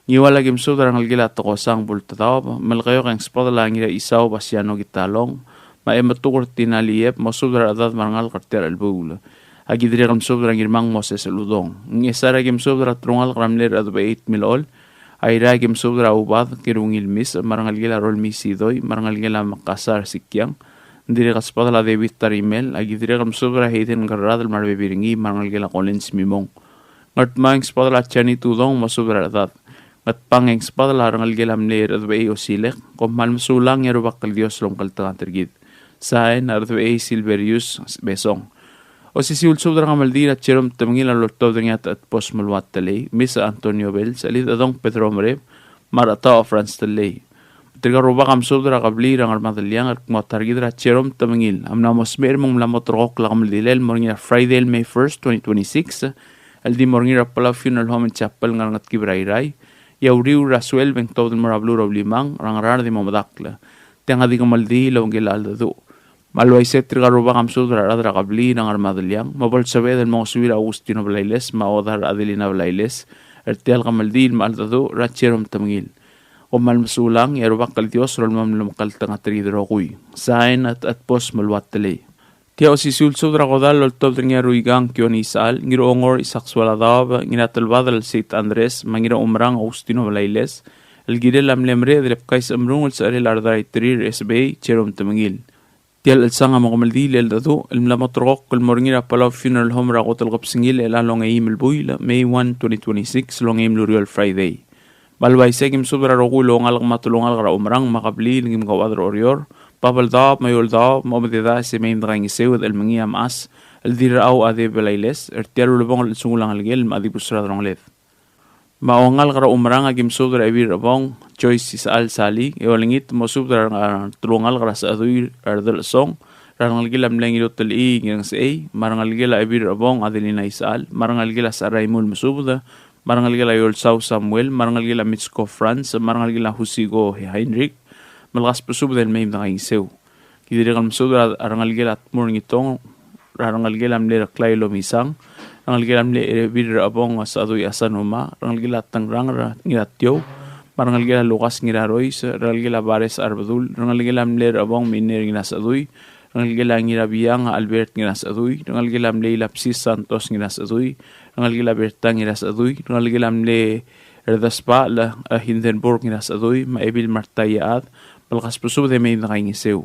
Ngiwal aki msubed er a rengelekel a Tekosang Bultedaob, Melekeok e ng subedel a Ngiraisau Basiano Kitalong, me a Emetuker Tina Liep, mosubed er a rechedad me a rengalek er tia el chelebuul. Aki dirrek el msubed er a Ngirmang Moses Uludong. Ngchesar aki msubed er a telungalek er a mle Rechedebechei Tmilechol. Airai aki msubed er a Ubad Kirungil Mis, me a rengelekel a Rolmii Sidoi, me a rengelekel a Mekasar Sikiang. Ng dirrek el subedel a David Tarimel, aki dirrek el msubed er a Hayden Kerradel me a rebebil er ngii, me a rengelekel a Collins Mimong. Ngardmau e ng subedel a Jani Tudong, mosubed er a rechedad. Ngatpang e ng sbadel a rengelekel a mle Redebechei Osilek, kom kmal mesulang e a Rubak el Dios lomekngeltengat er kid. Sain, a Redebechei Silverius Besong. Osisiu el subed er a kemeldiil er a Jerome Temengil a loltobed er ngii a Techedbos Meluat Telei, Miss Antonio Bells, Elid Edong Pedro Mereb, me a Rechetau Franz Telei. Tirka el rubak a mesubed er a kebliil er a Ngermadeliang el kmo a ta er kid er a Jerome Temengil a mla mo smecher me ng mla mo terrekokl a kemeldilel el mo er ngii er a Friday el May first, twenty twenty-six, el di mo er ngii er a Palau Funeral Home and Chapel el ngar er a Ngetkib er a Irrai, e a uriul er a sueleb e ng tuobed el mo er a beluu er a Ulimang er a Ngaraard e mo medakl. Tiang a di kemeldiil el obengkel a cheldecheduch. Me a le uaisei e tirka el rubak a mesubed er a rechad er a kebliil er a Ngermadeliang me bo lsebeched el mo ngosuir a Augustino Blailes me a odar Adelina Blailes er tia el kemeldiil me a cheldecheduch er a Jerome Temengil. Kom kmal mesulang e a Rubak el Dios a lolemolem el omekngeltengat er kid el rokui. Sain, a Techedbos Meluat Telei. Tia osisiu el subed er a kodall a loltobed er ngii a Ruikang Kione Isechal, Ngirongor Isaac Sualadaob, Ngiratelbadel Seit Andres, me a Ngiraumerang Augustino Blailes, el kirel a mle mereched el bkais a mrung el secherel a Rdaraiterir Esebei Jerome Temengil. Tia el chelsang a mo kemeldiil el cheldecheduch el mla mo terrekokl el mo er ngii er a Palau Funeral Home er a kot el kebesengil er a ongeim el buil, May one, twenty twenty-six, el ongeim el ureor el Friday. Me a le uaisei e aki mesubed er a rokui el oungalek me a telungalek er a Umerang me a kebliil el kim kauchad er a Oreor, Babeldaob me a Eouldaob, me a omededaes e mei me dekaingeseu e de chelmengii a mechas el Dirrachau Ade Blailes er tia el ulebongel el chelsengul a ngelekel me a dibus er a delongeled. Me a oungalek er a Umerang a ki mesubed er a Ebil er a Bong, Joyce Isechal Sali, e olengit mosubed er a telungalek er a Sechedui er a Delchesong, er a rengelekel a mle Ngirutelchii Ngirengesechei, me a rengelekel a Ebil er a Bong Adelina Isechal, me a rengelekel a Secheraimul Mesubed, me a rengelekel a Iolsau Samuel, me a rengelekel a Mitsko Franz, me a rengelekel a Husiko Heinrich, me le kasbesubed el mei me dekaingeseu. Ki dirrek el mesubed er a rengelekel a Tmur Ngitong, er a rengelekel a mle Reklai Lomisang, rengelekel a mle Ebil er a Bong Sechedui Asanuma, rengelekel a Tengrang er a Ngiratiou, me a rengelekel a Lukas Ngirarois, rengelekel a Bares Arbedul, rengelekel a mle Rebong Miner Ngirasechedui, rengelekel a Ngirabiang Albert Ngirasechedui, rengelekel a mle Ilapsis Santos Ngirasechedui, rengelekel a Berta Ngirasechedui, rengelekel a mle Erdesbachel, a Hindenburg Ngirasechedui, me a Ebil Marta Iechad, me le kasbesubed e mei me dekaingeseu.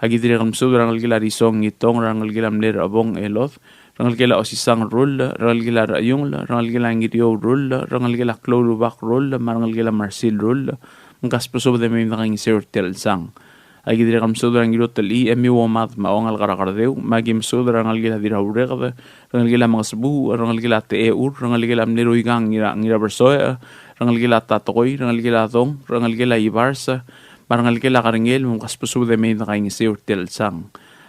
Aki dirrek el mesubed er a rengelekel a Risong Ngitong, er a rengelekel a mle Rebong Elod, rengelekel a Osisang Rull, rengelekel a Reyungel, rengelekel a Ngiriou Rull, rengelekel a Kloulubak Rull, me a rengelekel a Marsil Rull, me kasbesubed e mei me dekaingeseu er tia el chelsang. Aki dirrek el mesubed er a Ngirutelchii Emi Uomad me a oungalek er a Kerdeu, me aki mesubed er a rengelekel a Dirraureked, rengelekel a Mengesbuuch, rengelekel a Techeur, rengelekel a mle Ruikang Ngira, Ngirabersoech, rengelekel a Tatekoi, rengelekel a Dong, rengelekel a Ibars, me a rengelekel a Kerengel, me kasbesubed e mei me dekaingeseu er tia el chelsang.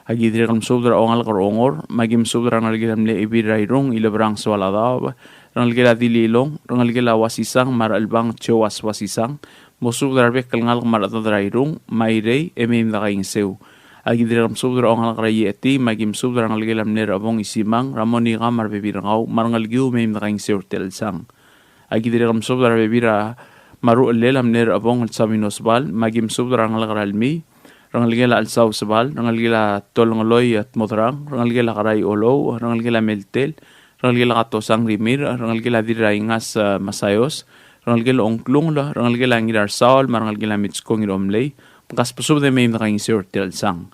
Aki dirrek el mesubed er a oungalek er a Ongor, me aki mesubed er a rengelekel a mle Ebil er a Irung Ilebrang Soaladaob, rengelekel a Dililong, rengelekel a Uasisang me a Rechelbang Joas Uasisang, mosubed er a rebek el ngalek me a rechedad er a Irung me a Irei e mei me dekaingeseu. Aki dirrek el mesubed er a oungalek er a Iecheti, me aki mesubed er a rengelekel a mle Rebong Isimang, er a Monika me a rebebil er kau, me a rengelekiu e mei me dekaingeseu er tia el chelsang. Aki dirrek el mesubed er a rebebil er a Maruchellel a mle Rebong el Sabino Sebal, me aki mesubed er a rengalek er a Lmii, rengelekel a Chelsau Sebal, rengelekel a Tolngeloi Tmodrang, rengelekel a Kerai Olou, rengelekel a Meltel, rengelekel a Katosang Rimirch, rengelekel a Dirraingas, e, Masaios, rengelekel a Ongklungel, rengelekel a Ngirarsaol, me a rengelekel a Mitsko Ngiromlei, me kasbesubed e mei me dekaingeseu er tia el chelsang.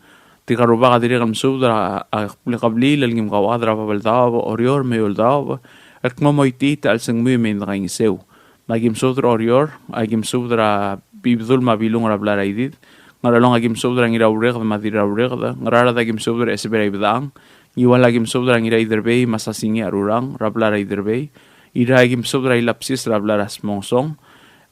Tirka el rubak a dirrek el mesubed er a, a, kebliil el kim kauchad er a Babeldaob, Oreor me a Eouldaob, el kmo moitii a chelsengmiu e mei me dekaingeseu. Me aki mesubed er a Oreor, aki mesubed er a Bibedul me a Bilung er a blai er a Idid. Ngerchelong aki mesubed er a Ngiraureked me a Dirraureked. Ngaraard aki mesubed er a Esebei er a Ibedechang. Ngiwal aki mesubed er a Ngiraiderbei me a Sasingii Arurang er a blai er a Iderbei. Irrai aki mesubed er a Ilapsis er a blai er a Smongesong.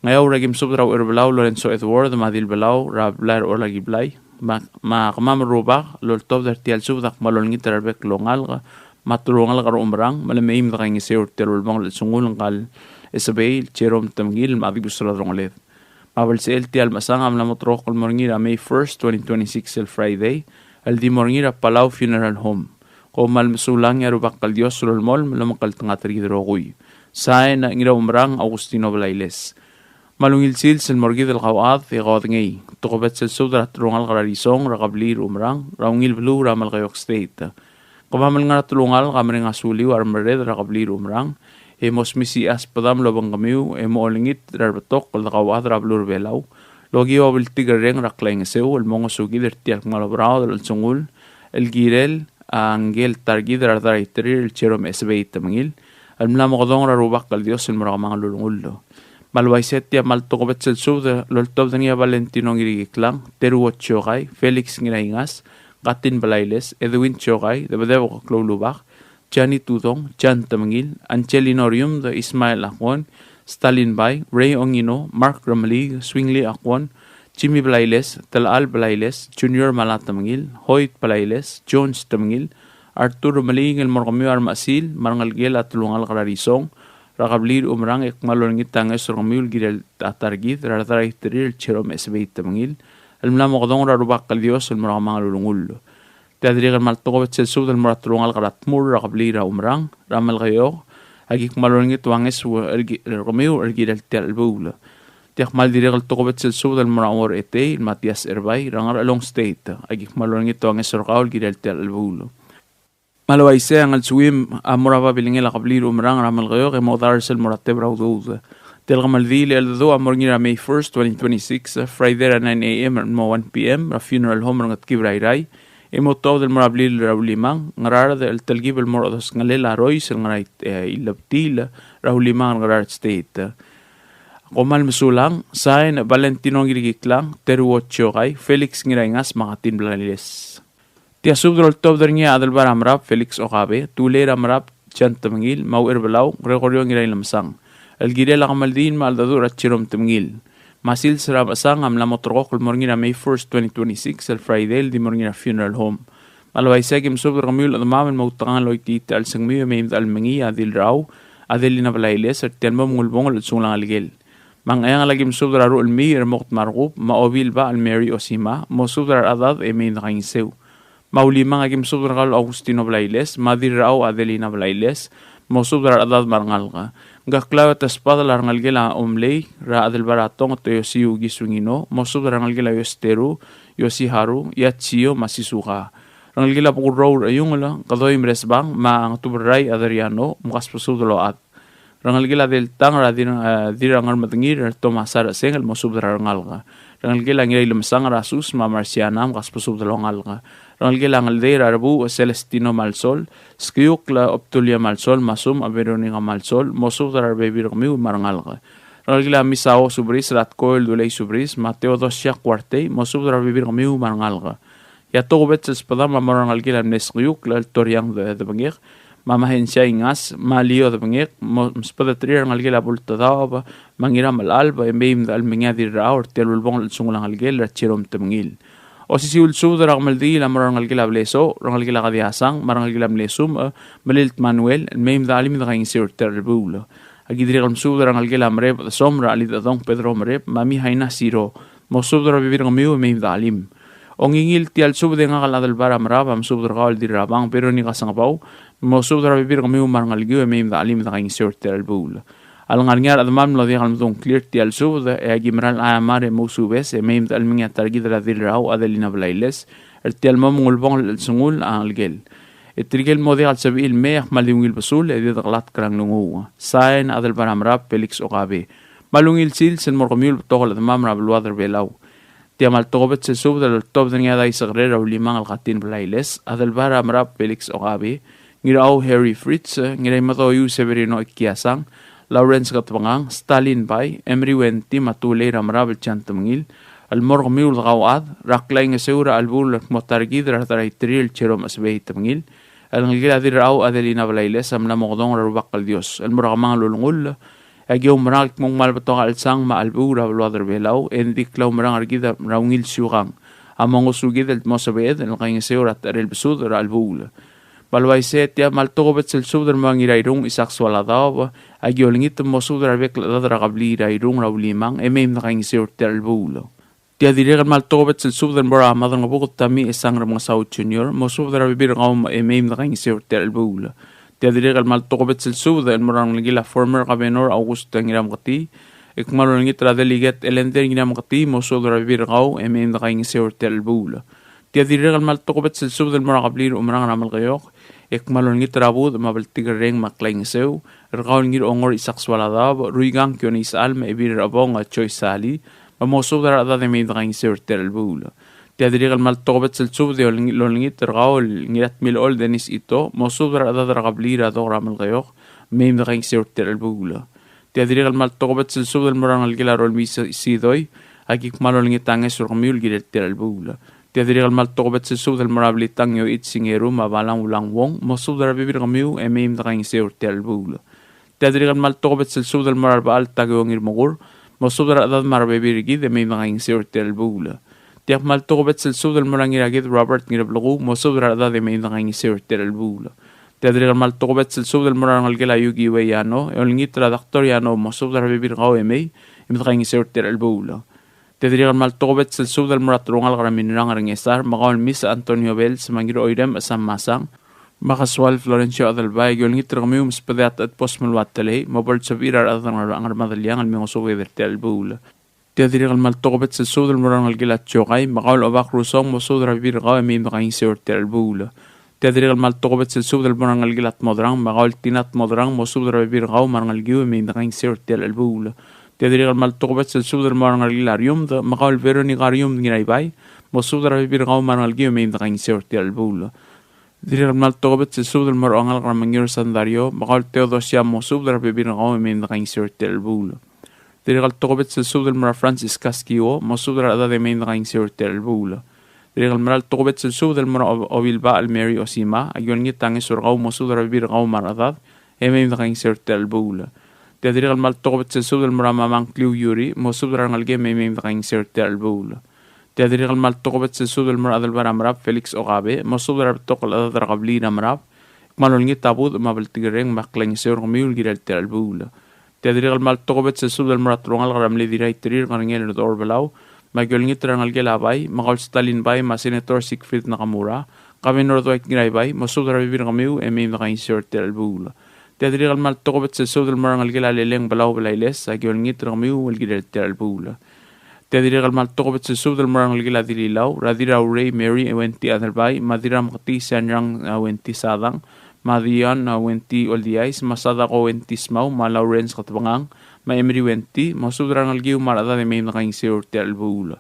Ngeaur aki mesubed er a Ucherbelau Lorenzo Edward me a Dilbelau er a blai er a Olakiblai. Me a, me a kemam el rubak el oltobed er tia el subed a kmal olengit er a rebek el oungalek me a telungalek er a Umerang, me le mei me dekaingeseu er tia el ulebongel el chelsengul ngka el Esebei el Jerome Temengil me a dibus er a delongeled. Me a belsechel tia el mechesang a mla mo terrekokl el mo er ngii er a May first, twenty twenty-six el Friday, el di mo er ngii er a Palau Funeral Home. Kom kmal mesulang e a Rubak el Dios a lolemolem el omekngeltengat er kid el rokui. Sain, Ngiraumerang Augustino Blailes. Me a ungil sils el mo er kid el kauchad e kaodengei. Tokubets el subed er a telungalek er a Risong er a kebliil er a Umerang er a ungil beluu er a Melekeok State. Kemam el ngar er a telungalek a mereng a suliu a remerreder er a kebliil er a Umerang, e mo smisichii a sbedam el obengkemiu e mo olengit er a rebetok el dekauchad er a beluu er a Belau el okiu a bltikerreng er a klaingeseu el mo ngosukid er tia el kmal oberaod el chelsengul el kirel a ngike el ta er kid er a Rdaraiterir el Jerome Esebei Temengil el mla mekedong er a Rubak el Dios el mo er a kemanget el ulengull. Me a le uaisei e tia kmal tokubets el subed el oltobed er ngii a Valentino Ngirikiklang, Teruo Tiokai, Felix Ngiraingas, Katin Blailes, Edwin Tiokai, Debedebek Kloulubak, Jani Tudong, Jan Temengil, Angelino Riumd, Ismael Akwon, Stalin Bai, Ray Ongino, Mark Remeliik, Swingli Akwon, Jimmy Blailes, Telal Blailes, Junior Mala Temengil, Hoyt Blailes, Jones Temengil, Artur Remeliik, el mo er kemiu a remechesil me a rengelekel a telungalek er a Risong er a kebliil er a Umerang, e kmal olengit a ngeso er kemiu el kirel a ta er kid er a rechad er a Iterir el Jerome Esebei Temengil, el mla mokedong er a Rubak el Dios el mo er a kemanget el ulengull. Tia dirrek el kmal tokubets el subed el mo er a telungalek er a Tmur er a kebliil er a Umerang er a Melekeok, aki kmal olengit a ngeso er ki-, er kemiu el kirel tia el chelebuul. Tia kmal dirrek el tokubets el subed el mo er a Ongor Etei el Matias Erbai er a Ngerchelong State, aki kmal olengit a ngeso er kau el kirel tia el chelebuul. Me a le uaisei e a ngelsuim a mo er a babilengel a kebliil er a Umerang er a Melekeok e mo dars el mo er a tebel er a udoud. Tia el kemeldiil el cheldecheduch a mo er ngii er a May first, twenty twenty-six, Friday er a nine A M el mo one P M er a funeral home er a Ngetkib er a Irrai, e mo tuobed el mo er a blil er a Ulimang, Ngaraard, el telkib el mo er a odesongelel a Rois el ngar er a, e, Ilebtil er a Ulimang er a Ngaraard State. Kom kmal mesulang, sain Valentino Ngirikiklang, Teruo Tiokai, Felix Ngiraingas, me a Katin Blailes. Tia subed el oltobed er ngii a Adelbai er a Merab Felix Okabe, Tulei er a Merab Jan Temengil, me a Ucherbelau Gregorio Ngirailemesang, el kirel a kemeldiil me a cheldecheduch er a Jerome Temengil. Me a sils er a mechesang a mla mo ulterekokl el mo er ngii er a May first, twenty twenty-six, el Friday, el di mo er ngii er a funeral home. Me a le uaisei e aki mesubed er kemiu el chedemam el mo outekangel el choitii a chelsengmiu e mei me de chelmengii a Dilrau Adelina Blailes er tia el mo mengulebongel el chelsengul a ngelekel. Me a Ngcheangel aki mesubed er a Ruchelmiich er a Moked me a Rekub, me a Obilbach el Mary Osima, mosubed er a rechedad e mei me dekaingeseu. Me a Ulimang aki mesubed er kau el Augustino Blailes, me a Dirrau Adelina Blailes, mosubed er a rechedad me a rengalek. Ngkeklau e te sbadel a rengelekel a Omlei er a Adelbai er a Tong, Toyosiu Kisungino, mosubed er a rengelekel a Yositeru, Yosiharu, Yachio, me a Sisuka. Rengelekel a Bekurrou er a Iungel, Kedoi Meresbang, me a Ngetuberrai Adriano, mkasbesubed el ochad. Rengelekel a Deltang er a Dir-, e, Dirrangermedengir er a Thomas Areseng el mosubed er a rengalek. Rengelekel a Ngirailemesang er a Sus me a Marciana, mkasbesubed el ongalek. Rengelekel a Ngeldei er a Rebuuch Celestino Malsol, Skiukl Obdulia Malsol, me a Sum a Veronica Malsol, mosubed er a rebebil er kemiu me a rengalek. Rengelekel a Misao Subris er a Tkoel Dulei Subris, me a Theodosia Kuartei, mosubed er a rebebil er kemiu me a rengalek. E a tokubets el sbedam a mo er a rengelekel a mle Skiukl el Toriang de, Debengek, me a Mahensia Ingas, me a Lio Debengek, mo, msbedeterir a rengelekel a Bultedaob, me a Ngiramelalb, e mei me de chelmengii a Dirrau er tia el ulebongel el chelsengul a ngelekel er a Jerome Temengil. Osisiu el subed er a kemeldiil a mo er a rengelekel a Blesoch, rengelekel a Kadiasang, me a rengelekel a Mlesumech, e, Melilt Manuel, el mei me de chelim e dekaingeseu er tia el chelebuul. Aki dirrek el mesubed er a rengelekel a Mereb Desom er a Chelidechedong Pedro Mereb, me a Mihaina Siro, mosubed er a rebebil er kemiu e mei me de chelim. Ongingil tia el subed e ngak el Adelbai er a Merab a mesubed er kau el Dirrabang Veronica Sengebau, mosubed er a rebebil er kemiu me a rengelekiu e mei me de chelim e dekaingeseu er tia el chelebuul. A lengar er ngii a rechedemam el mlo diak el medung a ngklir tia el subed, e aki mera el chaiamar e mousubes, e mei me de chelmengii a ta er kid er a Dirrau Adelina Blailes, er tia el mo mengulebongel el chelsengul a ngelekel. E tirke el mo diak el sebechir el mei a kmal di ungil besul, e di dekelatk er a nglunguuch. Sain, Adelbai er a Merab Felix Okabe. Me a ungil sils el mo er kemiu el betok el chedemam er a beluad er a Belau. Tia kmal tokubets el subed el oltobed er ngii a Daisekerel er a Ulimang el Katin Blailes, Adelbai er a Merab Felix Okabe, Ngirau Harry Fritz, Ngiraimedoiu Severino Ikiasang, Lawrence Ketebengang, Stalin Bai, Emery Wenty, me a Tulei er a Merab el Jan Temengil, el mo er kemiu el dekauchad er a klaingeseu er a chelebuul el kmo ta er kid er a rechad er a Iterir el Jerome Esebei Temengil, el ngelekel a Dirrau Adelina Blailes a mla mokedong er a Rubak el Dios el mo er a kemanget el ulengull. E aki oumerang el kmo ng kmal betok a chelsang me a chelebuul er a beluad er a Belau, e ng di klaumerang er kid er a ungil siukang a mo ngosukid el mo sebeched el kaingeseu er a techerel besud er a chelebuul. Me a le uaisei e tia kmal tokubets el subed el mo er a Ngirairung Isaac Soaladaob, aki olengit el mosubed er a rebek el chedad er a kebliil er a Irung er a Ulimang, e mei me dekaingeseu er tia el chelebuul. Tia dirrek el kmal tokubets el subed el mo er a Maderangebuked Tommy Esang Remengesau Junior, mosubed er a rebebil er kau e mei me dekaingeseu er tia el chelebuul. Tia dirrek el kmal tokubets el subed el mo er a rengelekel a former Governor August Ngirameketii, e kmal olengit er a Delegate Elender Ngirameketii, mosubed er a rebebil er kau e mei me dekaingeseu er tia el chelebuul. Tia dirrek el kmal tokubets el subed el mo er a kebliil er a Umerang er a Melekeok, e kmal olengit er a budech me a bltikerreng me a klaingeseu er kau el Ngirongor Isaac Soaladaob, Ruikang Kione Isechal, me a Ebil er a Chebong a Joyce Sali, me mosubed er a rechedad e mei me dekaingeseu er tia el chelebuul. Tia dirrek el kmal tokubets el subed e oleng-, olengit er kau el Ngiratmilechol Dennis Ito, mosubed er a rechedad er a kebliil er a Dok er a Melekeok, mei me dekaingeseu er tia el chelebuul. Tia dirrek el kmal tokubets el subed el mo er a rengelekel a Rolmii Sidoi, a ki kmal olengit a ngeso er kemiu el kirel tia el chelebuul. Tia dirrek el kmal tokubets el subed el mo er a Blitang Yoichi Ngeru, me a Balang Ulang Wong, mosubed er a rebebil er kemiu e mei me dekaingeseu er tia el chelebuul. Tia dirrek el kmal tokubets el subed el mo er a Rebechall Takeo Ngirmekur, mosubed er a rechedad me a rebebil er kid e mei me dekaingeseu er tia el chelebuul. Tia kmal tokubets el subed el mo er a Ngirakid Robert Ngirblekuu, mosubed er a rechedad e mei me dekaingeseu er tia el chelebuul. Tia dirrek el kmal tokubets el subed el mo er a rengelekel a Yuki Uei Yano, e olengit er a Doctor Yano, mosubed er a rebebil er kau e mei, e me dekaingeseu er tia el chelebuul. Tia dirrek el kmal tokubets el subed el mo er a telungalek er a Minrang er a Ngesar, me kau el Miss Antonio Bells, me a Ngiroirem Sam Masang, me a Kasual Florencio Adelbai, e ki olengit er kemiu me sbedii a Techedbos Meluat Telei, me bo lsebechir a rechad er a Ngermadeliang el me ngosukid er tia el chelebuul. Tia dirrek el kmal tokubets el subed el mo er a rengelekel a Tsiokai, me kau el Obak Rusong, mosubed er a rebebil er kau e mei me dekaingeseu er tia el chelebuul. Tia dirrek el kmal tokubets el subed el mo er a rengelekel a Tmodrang, me kau el Tina Tmodrang, mosubed er a rebebil er kau me a rengelekiu e mei me dekaingeseu er tia el chelebuul. Tia dirrek el kmal tokubets el subed el mo er a rengelekel a Riumd, me kau el Veronica Riumd Ngiraibai, mosubed er a rebebil er kau me a rengelekiu e mei me dekaingeseu er tia el chelebuul. Dirrek el kmal tokubets el subed el mo er a ongalek er a Mengiur Sandario, me kau el Theodosia, mosubed er a rebebil er kau e mei me dekaingeseu er tia el chelebuul. Dirrek el tokubets el subed el mo er a Francis Kaskio, mosubed er a rechedad e mei me dekaingeseu er tia el chelebuul. Dirrek el mera el tokubets el subed el mo er a Ob-, Obilbach el Mary Osima, a ki olengit a ngeso er kau, mosubed er a rebebil er kau me a rechedad e mei me dekaingeseu er tia el chelebuul. Tia dirrek el kmal tokubets el subed el mo er a Mamang Kliu Yuri, mosubed er a rengelekek e mei me dekaingeseu er tia el chelebuul. Tia dirrek el kmal tokubets el subed el mo er a Adelbai er a Merab Felix Okabe, mosubed er a rebetok el chedad er a kebliil er a Merab, kmal olengit a budech me a bltikerreng me a klaingeseu er kemiu el kirel tia el chelebuul. Tia dirrek el kmal tokubets el subed el mo er a telungalek er a mle Dirraiterir Ngerengel er Dour Belau, me a ki olengit er a rengelekel a Bai, me kau el Stalin Bai, me a Senator Siegfried Nakamura, Governor Dwight Ngiraibai, mosubed er a rebebil er kemiu e mei me dekaingeseu er tia el chelebuul. Tia dirrek el kmal tokubets el subed el mo er a rengelekel a Leleng Belau Belailes, a ki olengit er kemiu el kirel tia el chelebuul. Tia dirrek el kmal tokubets el subed el mo er a rengelekel a Dililau, er a Dirraurei Mary Ewenty Adelbai, me a Dirramketii Sianrang Ewenty Sadang, me a Dion Ewenty Oldiais, me a Sadako Ewenty Smau, me a Lawrence Ketebengang, me a Emery Ewenty, mosubed er a rengelekiu me a rechedad e mei me dekaingeseu er tia el chelebuul.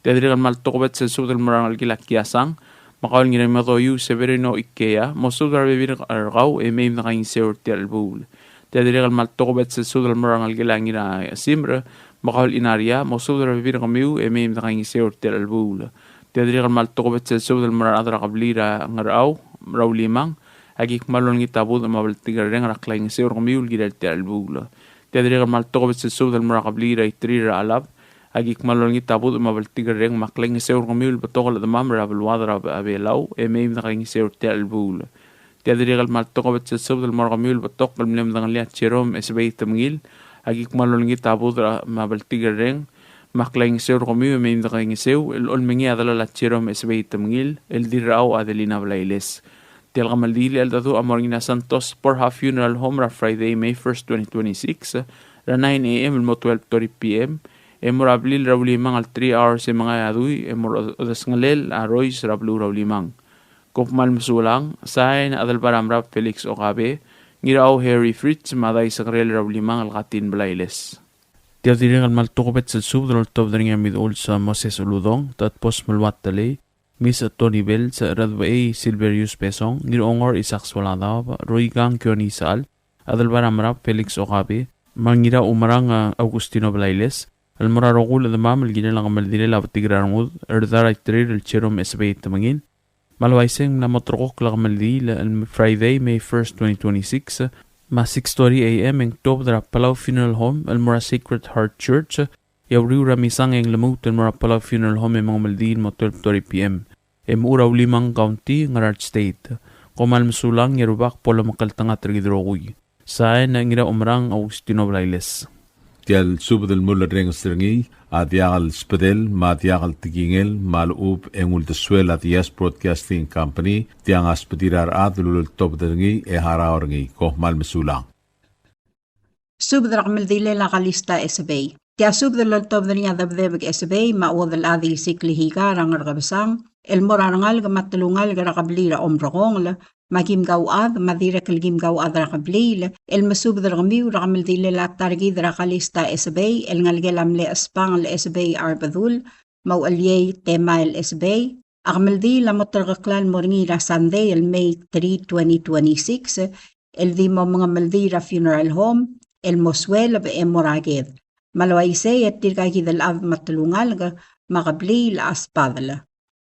Tia dirrek el kmal tokubets el subed el mo er a rengelekel a Kiasang, me kau el Ngiramedoiu Severino Ikea, mosubed er a rebebil er kau e mei me dekaingeseu er tia el chelebuul. Tia dirrek el kmal tokubets el subed el mo er a rengelekel a Ngirasimre, me kau el Inaria, mosubed er a rebebil er kemiu e mei me dekaingeseu er tia el chelebuul. Tia dirrek el kmal tokubets el subed el mo er a rechad er a kebliil er a Ngerchau er a Ulimang, a ki kmal olengit a budech me a bltikerreng er a klaingeseu er kemiu el kirel tia el chelebuul. Tia dirrek el kmal tokubets el subed el mo er a kebliil er a Iterir er a Chelab, a ki kmal olengit a budech me a bltikerreng me a klaingeseu er kemiu el betok el chedemam er a beluad er a Belau e mei me dekaingeseu er tia el chelebuul. Tia dirrek el kmal tokubets el subed el mo er kemiu el betok el mle medengelii a Jerome Esebei Temengil, a ki kmal olengit a budech me a bltikerreng me a klaingeseu er kemiu e mei me dekaingeseu el olmengii a delal a Jerome Esebei Temengil el Dirrachau Adelina Blailes. Tia el kemeldiil el cheldecheduch a mo er ngii a Santos Borja Funeral Home er a Friday, May first, twenty twenty-six, er a nine A M el mo twelve thirty P M, e mo er a blil er a Ulimang el three hours e mengai a dui, e mo er a odesongelel a Rois er a beluu er a Ulimang. Kom kmal mesulang, sain a Adelbai er a Merab Felix Okabe, Ngirachau Harry Fritz, me a Daisekerel er a Ulimang el Katin Blailes. Tia dirrek el kmal tokubets el subed el oltobed er ngii a Miduls Moses Uludong, Tatbos Meluat Telei, Miss Tony Bells, Redbei Silverius Besong, Ngirongor Isaac Soaladaob, Roikang Kione Isechal, Adelbai er a Merab Felix Okabe, me a Ngiraumerang Augustino Blailes, el mo er a rokui el chedemam el kirel a kemeldilel a betik er a rengud er a Dirraiterir el Jerome Esebei Temengil. Me a le uaisei e ng mla mo terrekokl a kemeldiil el Friday, May first, twenty twenty-six, me a six thirty A M e ng tuobed er a Palau Funeral Home el mo er a Sacred Heart Church, e a uriul er a misang e ng lmuut el mo er a Palau Funeral Home e mengemeldiil el mo twelve thirty P M. E mo er a Ulimang County, Ngaraard State. Kom kmal mesulang, e a Rubak bo lomekngeltengat er kid rokui. Sain, Ngiraumerang Augustino Blailes. Tia el subed el mulerrenges er ngii a diak el sbedel me a diak el tekingel me a lechub e ng uldesuel a Diaz Broadcasting Company, tiang a sbedir a rechad el uleltobed er ngii e harau er ngii. Kom kmal mesulang. Subed er a kemeldilel a Kalista Esebei. Tia subed el oltobed er ngii a Debedebek Esebei me a Uodelchad Isik Lihika er a Ngerkebesang, el mo er a rengalek me a telungalek er a kebliil er a Omrekongel, me a kim kauchad, me a dirrek el kim kauchad er a kebliil, el mesubed er kemiu er a kemeldilel a ta er kid er a Kalista Esebei, el ngelekel a mle Espangel Esebei Arbedul, me a Ucheliei Temael Esebei. A kemeldiil a mo terkeklel el mo er ngii er a Sunday el May three, twenty twenty-six, el di mo mengemeldiil er a funeral home, el mo sueleb e mo er a ked. Me a le uaisei e tirka kid el chad me a telungalek me a kebliil a sbadel.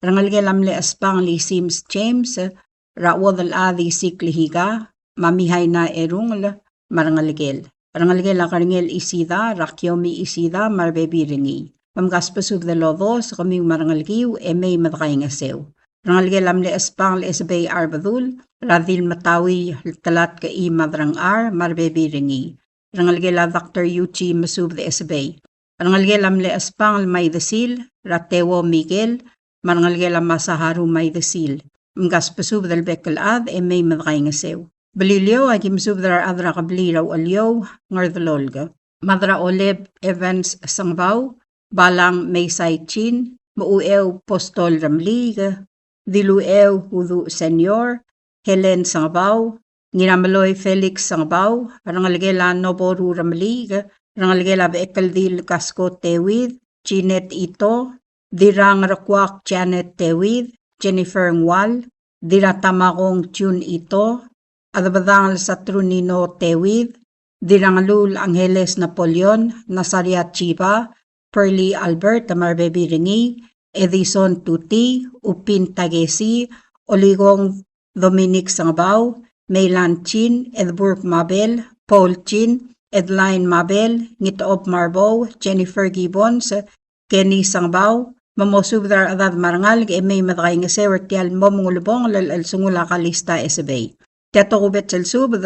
Rengelekel a mle Espangel Isims James, er a Uodelchad Isikl Higa, me a Mihaina Erungel, me a rengelekel. Rengelekel a Kerengel Isida, er a Kiomi Isida, me a rebebil er ngii. Me mkasbesubed el odos, kemiu me a rengelekiu, e mei me dekaingeseu. Rengelekel a mle Espangel Esebei Arbedul, er a Dilmetaui el Telatk Imadrangchar, me a rebebil er ngii. Rengelekel a Doctor Yuji Mesubed Esebei. Rengelekel a mle Espangel Maidesil, er a Teuo Miguel, me a rengelekel a Masaharu Maidesil. Mkasbesubed el bek el chad e mei me dekaingeseu. Beliliou, a ki mesubed er a rechad er a kebliil er a Ucheliou, Ngerdelolk. Mad er a Oleb Evans Sengebau, Balang Meisai Chin, Mechucheu Postol Remeliik, Dilucheu Uduch Senior, Helen Sengebau, Ngirameloi Felix Sengebau, rengelekel a Noboru Remeliik, rengelekel a Bechekeldil Kasko Tewid, Jeanette Ito, Dirrang Rekuak Janet Tewid, Jennifer Ngual, Dirratamakong June Ito, Adebedangel Saturnino Tewid, Dirrangelul Angeles Napoleon, Nasaria Chiba, Pearly Albert, me a rebebil er ngii, Edison Tuti, Upin Takesi, Oligong Dominic Sengebau, Meilan Chin, Edburg Mabel, Paul Chin, Edline Mabel, Ngitchob Marbou, Jennifer Gibbons, Kenny Sengebau, me mosubed er a rechedad me a rengalek e mei me dekaingeseu er tia el mo mengulebongel el chelsengul a Kalista Esebei. Tia tokubets el subed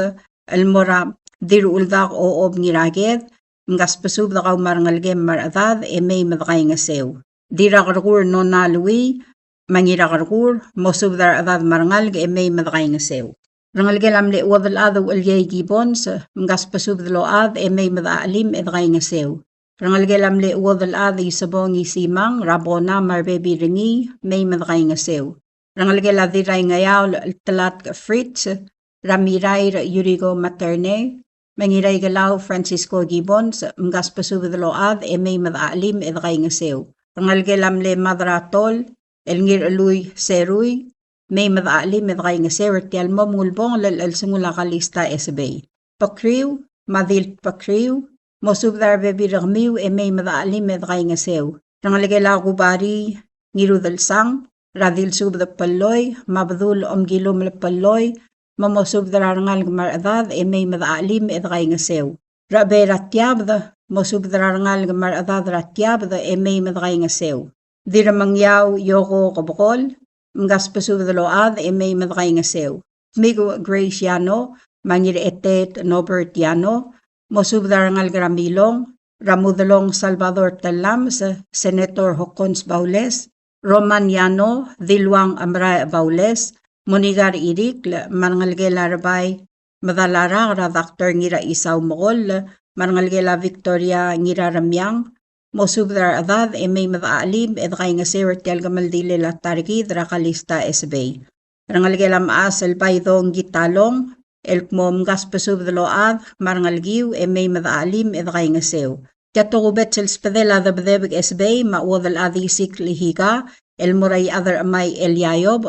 el mo er a Dirrechuldak Ochob Ngiraked, mkasbesubed kau me a rengelekem me a rechedad e mei me dekaingeseu. Dirrakerkur Nona Lui, me a Ngirakerkur, mosubed er a rechedad me a rengalek e mei me dekaingeseu. Rengelekel a mle Uodelchad Ucheliei Gibbons, mkasbesubed el ochad e mei me dechachelim e dekaingeseu. Rengelekel a mle Uodelchad Isebong Isimang, er a Bona me a rebebil er ngii, mei me dekaingeseu. Rengelekel a Dirraingeaol el Telatk Fritz, er a Mirair Yuriko Materne, me a Ngiraikelau Francisco Gibbons, mkasbesubed el ochad e mei me dechachelim e dekaingeseu. Rengelekel a mle Mad er a Tol el Ngirchelui Serui, mei me dechachelim e dekaingeseu er tia el mo mengulebongel el chelsengul a Kalista Esebei. Pekriu, me a Dil Pekriu, mosubed er a rebebil er kemiu e mei me dechachelim e dekaingeseu. Rengelekel a Kubari Ngirudelsang, er a Dilsubed Pelloi, me a Bedul Omkilumel Pelloi, me mosubed er a rengalek me a rechedad e mei me dechachelim e dekaingeseu. Rechebei er a Tiabed, mosubed er a rengalek me a rechedad er a Tiabed e mei me dekaingeseu. Dirremengiau Yoko Kebekol, mkasbesubed el ochad e mei me dekaingeseu. Tmiku Grace Yano, me a Ngirchetet Norbert Yano, mosubed er a rengalek er a Milong, er a Mudelong Salvador Tellames, Senator Hokkons Baules, Roman Yano, Diluang Amrae Baules, Monikar Irikl, me a rengelekel a Rebai Medalarak, er a Doctor Ngiraisau Mekoll, me a rengelekel a Victoria Ngiraremiang, mosubed er a rechedad e mei me dechachelim e dekaingeseu er tia el kemeldilel a ta er kid er a Kalista Esebei. Rengelekel a mechas el Baidong Kitalong, el kmo mkasbesubed el ochad me a rengelekiu e mei me dechachelim e dekaingeseu. Tia tokubets el sbedel a Debedebek Esebei me a Uodelchad Isikl Higa, el mo er a Iechad er a Chemai el Yaiob,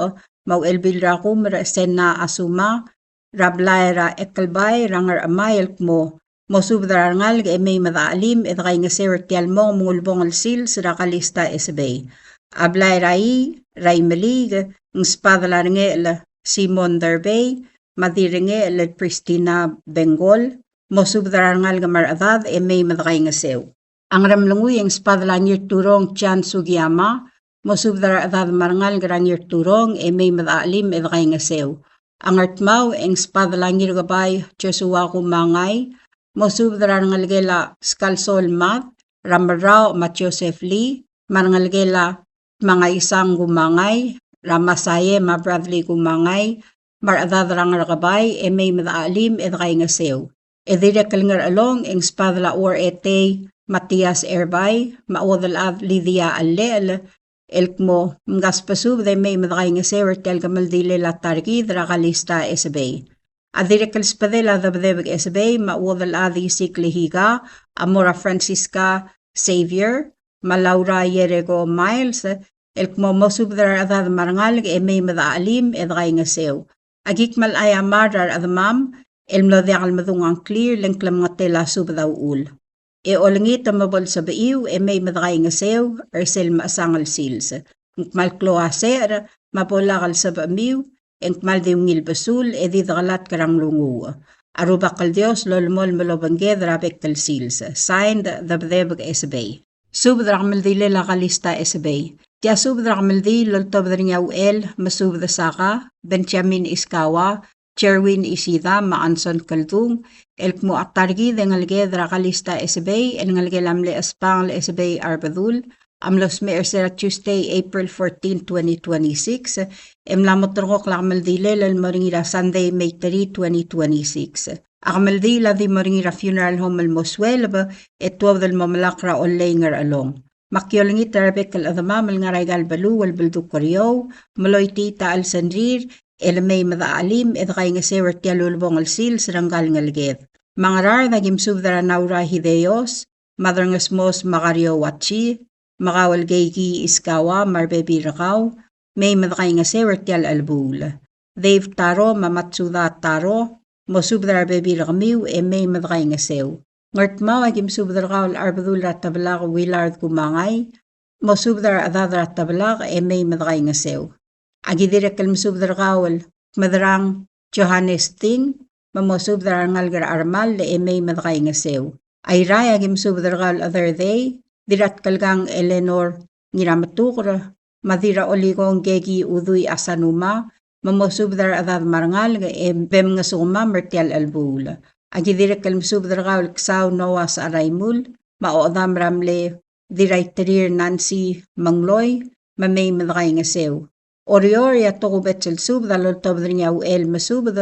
me a Uchelbil er a Kumer Sena Asuma, er a blai er a Ekelbai er a Ngerchemai el kmo mosubed er a rengalek e mei me dechachelim e dekaingeseu er tia el mo mengulebongel el sils er a Kalista Esebei. A blai er a Ii, er a Imeliik, ng sbadel a Rengechel Simon Derbei, me a Dirrengechel el Pristina Bengol, mosubed er a rengalek me a rechedad e mei me dekaingeseu. A Ngeremlengui e ng sbadel a Ngirturong Chan Sugiyama, mosubed er a rechedad me a rengalek er a Ngirturong e mei me dechachelim e dekaingeseu. A Ngardmau e ng sbadel a Ngirkebai Joshua Kumangai, mosubed er a rengelekel a Skalsol Mad, er a Merrau me a Joseph Lee, me a rengelekel a Tmangaisang Kumangai, er a Masaie me a Bradley Kumangai, me a rechedad er a Ngerkebai e mei me dechachelim e dekaingeseu. E dirrek el Ngerchelong e ng sbadel a Uar Etei Matias Erbai, me a Uodelchad Lydia Allechel, el kmo mkasbesubed e mei me dekaingeseu er tia el kemeldilel a ta er kid er a Kalista Esebei. A dirrek el sbedel a Debedebek Esebei me a Uodelchad Isikl Higa a mo er a Francisca Xavier, me a Laura Yereko Miles, el kmo mosubed er a rechedad me a rengalek e mei me dechachelim e dekaingeseu. Aki kmal aiamar er a rechedemam el mlo diak el medung a ngklir, le ng klemengetel a subed a uchul. E olengit me bo lsebechiu e mei me dekaingeseu er sel mechesang el sils. Ng kmal klou a secher, me a bo lak el sebechemiu, e ng kmal di ungil besul, e di dekelatk er a nglunguuch. A Rubak el Dios lolemolem el obengked er a bek el sils. Signed, Debedebek Esebei. Subed er a kemeldiil er a Kalista Esebei. Tia subed er a kemeldiil el oltobed er ngii a Uchel, Mesubed Saka, Benjamin Iskawa, Jerwin Ishida, me a Anson Keldung, el kmo a ta er kid e ngeleked er a Kalista Esebei, el ngelekel a mle Espangel Esebei Arbedul, a mlo smecher er sel Tuesday, April fourteen, twenty twenty-six, e mla mo terrekokl a kemeldiil el mo er ngii er a Sunday, May three, twenty twenty-six. A kemeldiil a di mo er ngii er a funeral home el mo sueleb, e tuobed el mo melakl er a Ollei Ngerchelong. Me aki olengit er a rebek el chedemam el ngar er aika el beluu el beldukl er eou, me loitii a chelsengrir, e le mei me dechelim, e dekaingeseu er tia el ulebongel sils er ngka el ngeleked. Me a Ngaraard a ki mesubed er a Naura Hideos, me a Derngesmos me a Kario Wachi, me kau el Keiki Iskawa, me a rebebil er kau, mei me dekaingeseu er tia el chelebuul. Dave Taro, me a Matsuda Taro, mosubed er a rebebil er kemiu, e mei me dekaingeseu. Ngardmau a ki mesubed er kau el Arbedul er a Teblak Willard Kumangai, mosubed er a rechedad er a Teblak, e mei me dekaingeseu. A ki dirrek el mesubed er kau el Kmederang Johannes Ting, me mosubed er a rengalek er a Armal, e mei me dekaingeseu. Airai a ki mesubed er kau el Chederdei, Dirratkelkang Eleanor Ngirametuker, me a Dirraolikong Keki Udui Asanuma, me mosubed er a rechedad me a rengalek, e be mngesukemam er tia el chelebuul. A ki dirrek el mesubed er kau el Ksau Noah Saraimul, me a ochedam er a mle Dirraiterir Nancy Mengloi, me mei me dekaingeseu. Oreor e a tokubets el subed a loltobed er ngii a Uchel Mesubed,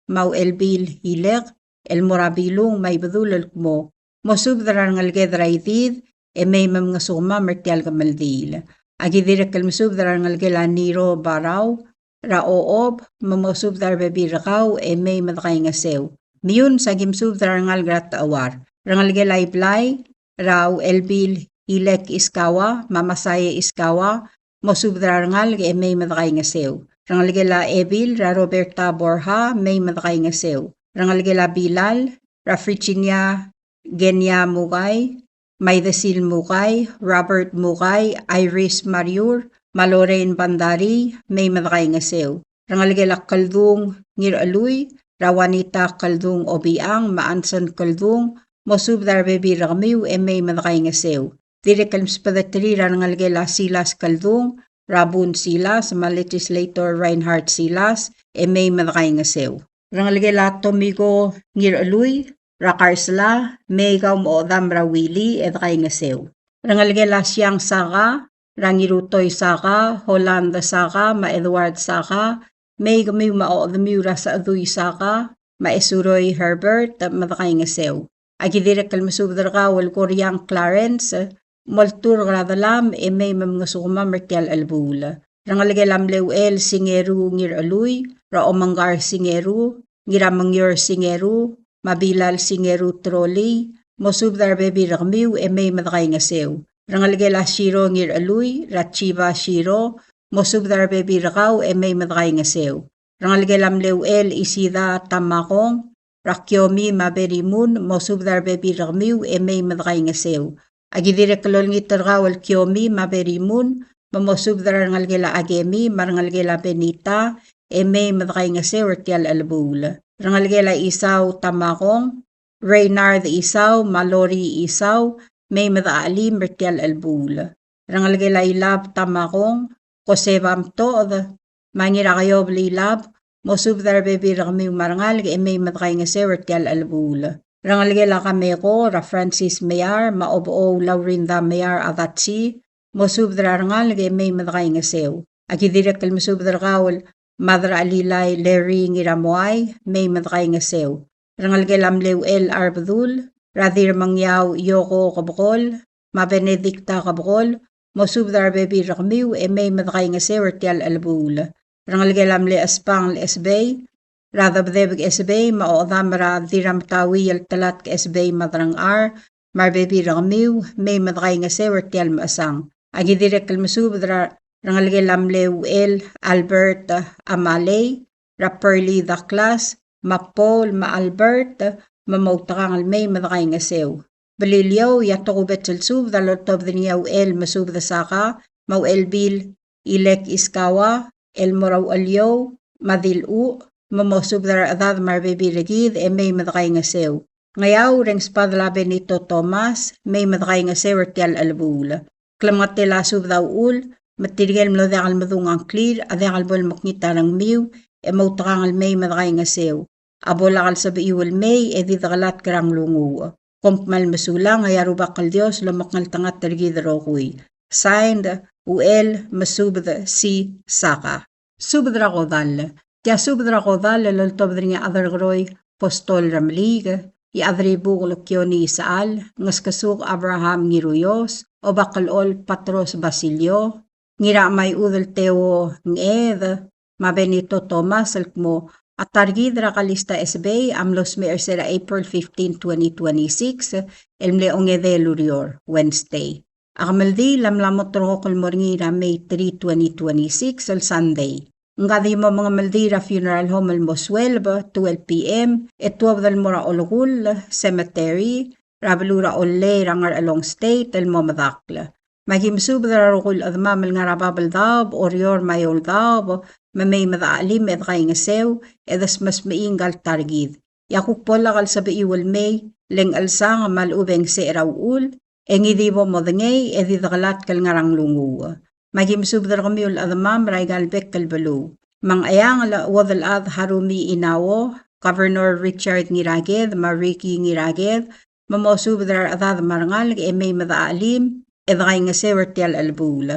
me a Uchelbil Ilek, el mo er a Bilung me a Ibedul el kmo, mosubed er a rengeleked er a Idid, e mei me mngesukemam er tia el kemeldiil. A ki dirrek el mesubed er a rengelekel a Niro Barau, er a Ochob, me mosubed er a rebebil er kau, e mei me dekaingeseu. Meyuns a ki mesubed er a rengalek er a Techeuar. Rengelekel a Iblai, er a Uchelbil Ilek Iskawa, me a Masae Iskawa, mosubed er a rengalek, e mei me dekaingeseu. Rengelekel a Ebil, er a Roberta Borja, mei me dekaingeseu. Rengelekel a Bilal, er a Virginia Genia Mukai, Maidesil Mukai, Robert Mukai, Iris Mariur, me a Lorraine Bandari, mei me dekaingeseu. Rengelekel a Keldung Ngirchelui, er a Juanita Keldung Obichang, me a Anson Keldung, mosubed er a rebebil er kemiu, e mei me dekaingeseu. Dirrek el mesbedeterir a rengelekel a Silas Keldung, er a Bun Silas, me a Legislator Reinhard Silas, e mei me dekaingeseu. Rengelekel a Tomiko Ngirchelui, er a Karsla, mei kau me a ochedam er a Willy, e dekaingeseu. Rengelekel a Siang Saka, er a Ngirutoi Saka, Holland Saka, me a Edward Saka, mei kemiu me a ochedemiu er a Sechedui Saka, me a Esuroi Herbert, me dekaingeseu. A ki dirrek el mesubed er kau el Koriang Clarence, molturk er a delam, e mei me mngesukemam er tia el chelebuul. Rengelekel a mle Uchel Singeru Ngirchelui, er a Omengkar Singeru, Ngiramengior Singeru, me a Bilal Singeru Trolii, mosubed er a rebebil er kemiu, e mei me dekaingeseu. Rengelekel a Siro Ngirchelui, er a Chiba Siro, mosubed er a rebebil er kau, e mei me dekaingeseu. Rengelekel a mle Uchel Isida Tamakong, er a Kiomi me a Berimun, mosubed er a rebebil er kemiu, e mei me dekaingeseu. A ki dirrek el olengit er kau el Kiomi me a Berimun, me mosubed er a rengelekel a Akemi, me a rengelekel a Benita, e mei me dekaingeseu er tia el chelebuul. Rengelekel a Isau Tamakong, Reynard Isau, me a Lori Isau, mei me dechelim er tia el chelebuul. Rengelekel a Ilab Tamakong, Koseba Mtoched, me a Ngirakeob el Ilab, mosubed er a rebebil er kemiu me a rengalek, e mei me dekaingeseu er tia el chelebuul. Rengelekel a Kameko, er a Francis Meyar, me a Obechou Laurinda Meyar Adatsi, mosubed er a rengalek, e mei me dekaingeseu. A ki dirrek el mesubed er kau el Mad er a Chelilai Larry Ngiramoai, mei me dekaingeseu. Rengelekel a mle Uchel Arbedul, er a Dirmengiau Yoko Kebekol, me a Benedicta Kebekol, mosubed er a rebebil er kemiu, e mei me dekaingeseu er tia el chelebuul. Rengelekel a mle Espangel Esebei, er a Debedebek Esebei, me a ochedam er a Dirrametaui el Telatk Esebei me a Derengchar, me a rebebil er kemiu, mei me dekaingeseu er tia el mechesang. A ki dirrek el mesubed er a rengelekel a mle Uchel Albert Amalei, er a Pearly Douglas, me a Paul, me a Albert, me moutekangel mei me dekaingeseu. Beliliou, e a tokubets el subed a loltobed er ngii a Uchel Mesubed Saka, me a Uchelbil Ilek Iskawa, el mo er a Ucheliou, me a Diluch, me mosubed er a rechedad me a rebebil er kid, e mei me dekaingeseu. Ngeaur, e ng sbadel a Benito Thomas, mei me dekaingeseu er tia el chelebuul. Klemengetel a subed a uchul, me tirke el mlo diak el medung a ngklir, a diak el bo lemekngit a rengmiu, e moutekangel mei me dekaingeseu. A bo lak el sebechiu el mei, e di dekelatk er a nglunguuch. Kom kmal mesulang, e a Rubak el Dios lomekngeltengat er kid el rokui. Signed, Uchel Mesubed C. Saka. Subed er a kodall. Tia subed er a kodall el oltobed er ngii a Chederkeroi Postol Remeliik, e a Chederibukel Kione Isechal, Ngeskesuk Abraham Ngiruios, Obakelchol Patros Basilio, Ngirachemai Udel Teo Ngched, me a Benito Thomas el kmo a ta er kid er a Kalista Esebei a mlo smecher er se er a April fifteen, twenty twenty-six, el mle ongedei el ureor, Wednesday. A kemeldiil a mla mo terrekokl el mo er ngii er a May three, twenty twenty-six, el Sunday. Ng di mo mengemeldiil er a funeral home el mo sueleb, twelve p.m., e tuobed el mo er a Olekull Cemetery, er a beluu er a Ollei er a Ngarchelong State, el mo medakl. Me aki mesubed er a rokui el chedemam el ngar er a bab el daob, Oreor me a eou el daob, me mei me dechachelim e dekaingeseu, e desmesmechii ngka el ta er kid. E a kuk bo lak el sebechiu el mei, le ng chelsang me a lechub e ng secher a uchul, e ngii di bo modengei, e di dekelatk el ngar er a nglunguuch. Me aki mesubed er kemiu el chedemam er aika el bek el beluu. Me a Ngcheangel, Uodelchad Harumi Inao, Governor Richard Ngiraked, me a Ricky Ngiraked, me mosubed er a rechedad me a rengalek e mei me dechachelim, e dekaingeseu er tia el chelebuul.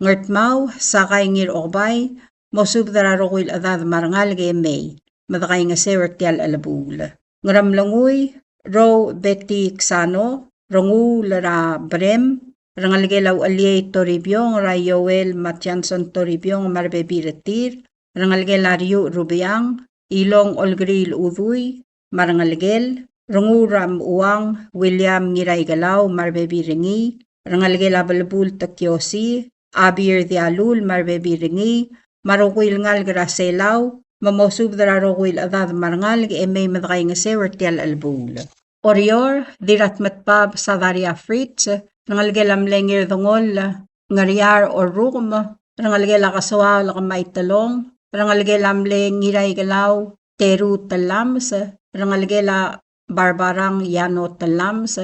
Ngardmau, Sakai Ngirchokebai, mosubed er a rokui el chedad me a rengalek e mei, me dekaingeseu er tia el chelebuul. Ngeremlengui, Rou Betty Ksano, Renguul er a Brem, rengelekel a Ucheliei Toribiong, er a Joel me a Johnson Toribiong, me a rebebil er tir, rengelekel a Riu Rubiang, Ilong Olkeriil Udui, me a rengelekel, Renguul er a Mechuang, William Ngiraikelau, me a rebebil er ngii, rengelekel a Belbul Tekiosi, Abir Dialul, me a rebebil er ngii, me a rokui el ngalek er a Selau, me mosubed er a rokui el chedad me a rengalek e mei me dekaingeseu er tia el chelebuul. Oreor, Dirratmetbab Sadaria Fritz, rengelekel a mle Ngirdengoll Ngeriar Orrukem, rengelekel a Kesoaol Kemaitelong, rengelekel a mle Ngiraikelau Teru Tellames, rengelekel a Barbarang Yano Tellames,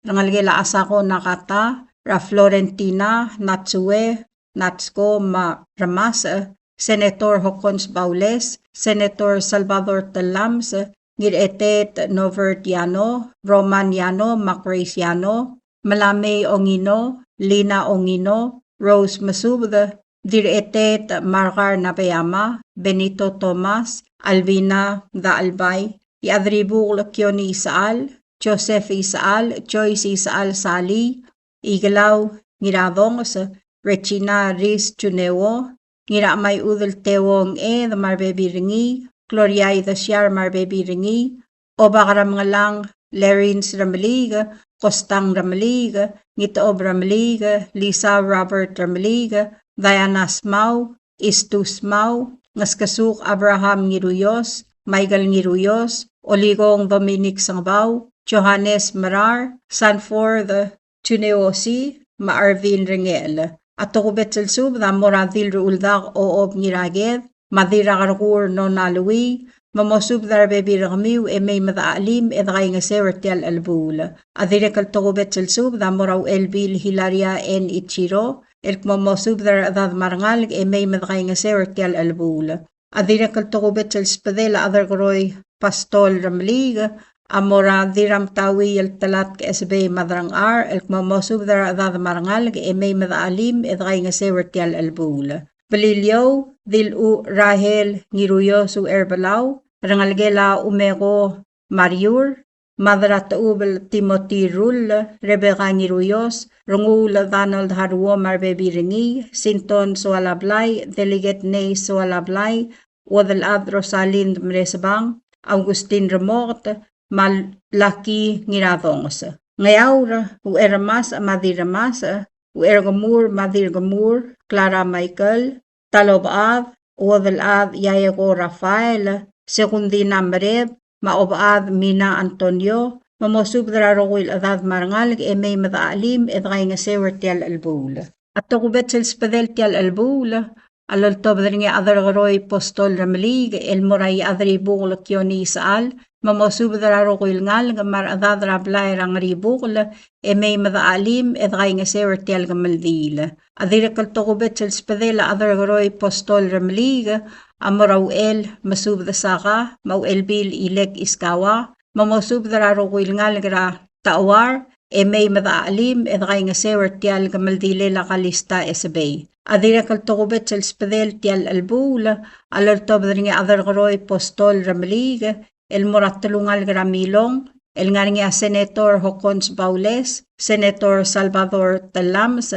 rengelekel a Asako Nakata, er a Florentina Natsue, Natsko me a Remasech, Senator Hokkons Baules, Senator Salvador Tellames, Ngirchetet Norbert Yano, Roman Yano, me a Grace Yano, Melamei Ongino, Lina Ongino, Rose Mesubed, Dirchetet Margar Nabeyama, Benito Thomas, Alvina Dachelbai, Iadribukl Kione Isechal, Joseph Isechal, Joyce Isechal Sali, Ikelau Ngiradonges, Regina Ris Juneo, Ngirachemai Udel Teo Ngched me a rebebil er ngii, Gloria Idesiar me a rebebil er ngii, Obak er a Mengellang Lerins Remeliik, Kostang Remeliik, Ngitechob Remeliik, Lisa Robert Remeliik, Diana Smau, Istus Mau, Ngeskesuk Abraham Ngiruios, Michael Ngiruios, Olikong Dominic Sengebau, Johannes Merar, Sanford Juneo Osi, me a Arvin Rengechel. A tokubets el subed a mo er a Dilruchuldak Ochob Ngiraked, me a Dirrakerkur Nona Lui, me mosubed er a rebebil er kemiu e mei me dechachelim e dekaingeseu er tia el chelebuul. A dirrek el tokubets el subed a mo er a Uchelbil Hilaria N. Ichiro, el kmo mosubed er a rechedad me a rengalek e mei me dekaingeseu er tia el chelebuul. A dirrek el tokubets el sbedel a Chederkeroi Pastol Remeliik a mo er a Dirramtauii el Telatk Esebei Madrangchar, el kmo mosubed er a rechedad me a rengalek e mei me dechachelim e dekaingeseu er tia el chelebuul. Beliliou, Diluch Rahel Ngiruios Ucherbelau, rengelekel a Umeko Mariur, Madratechubel Timothy Rull, Rebecca Ngiruios, Renguul Donald Haruo me a rebebil er ngii, Sinton Soalablai, Delegate Nei Soalablai, Uodelchad Rosalind Mresbang, Augustin Remoket, me a Lucky Ngiradonges. Ngeaur, Ucherremasech me a Dirremasech, Ucherkemur me a Dirkemur, Clara Michael, Talobechad, Uodelchad Iaeko Rafael, Segundina Mereb, me a Obechad Mina Antonio, me mosubed er a rokui el chedad me a rengalek e mei me dechachelim e dekaingeseu er tia el chelebuul. A tokubets el sbedel tia el chelebuul a loltobed er ngii a Chederkeroi Postol Remeliik el mo er a Iechadribukel Kione Isechal, me mosubed er a rokui el ngalek me a rechedad er a blai er a Ngeribukel e mei me dechachelim e dekaingeseu er tia el kemeldiil. A dirrek el tokubets el sbedel a Chederkeroi Postol Remeliik a mo er a Uchel Mesubed Saka me a Uchelbil Ilek Iskawa, me mosubed er a rokui el ngalek er a Tauar e mei me dechachelim e dekaingeseu er tia el kemeldilel a Kalista Esebei. A dirrek el tokubets el sbedel tia el chelebuul a loltobed er ngii a Chederkeroi Postol Remeliik el mo er a telungalek er a Milong, el ngar er ngii a Senator Hokkons Baules, Senator Salvador Tellames,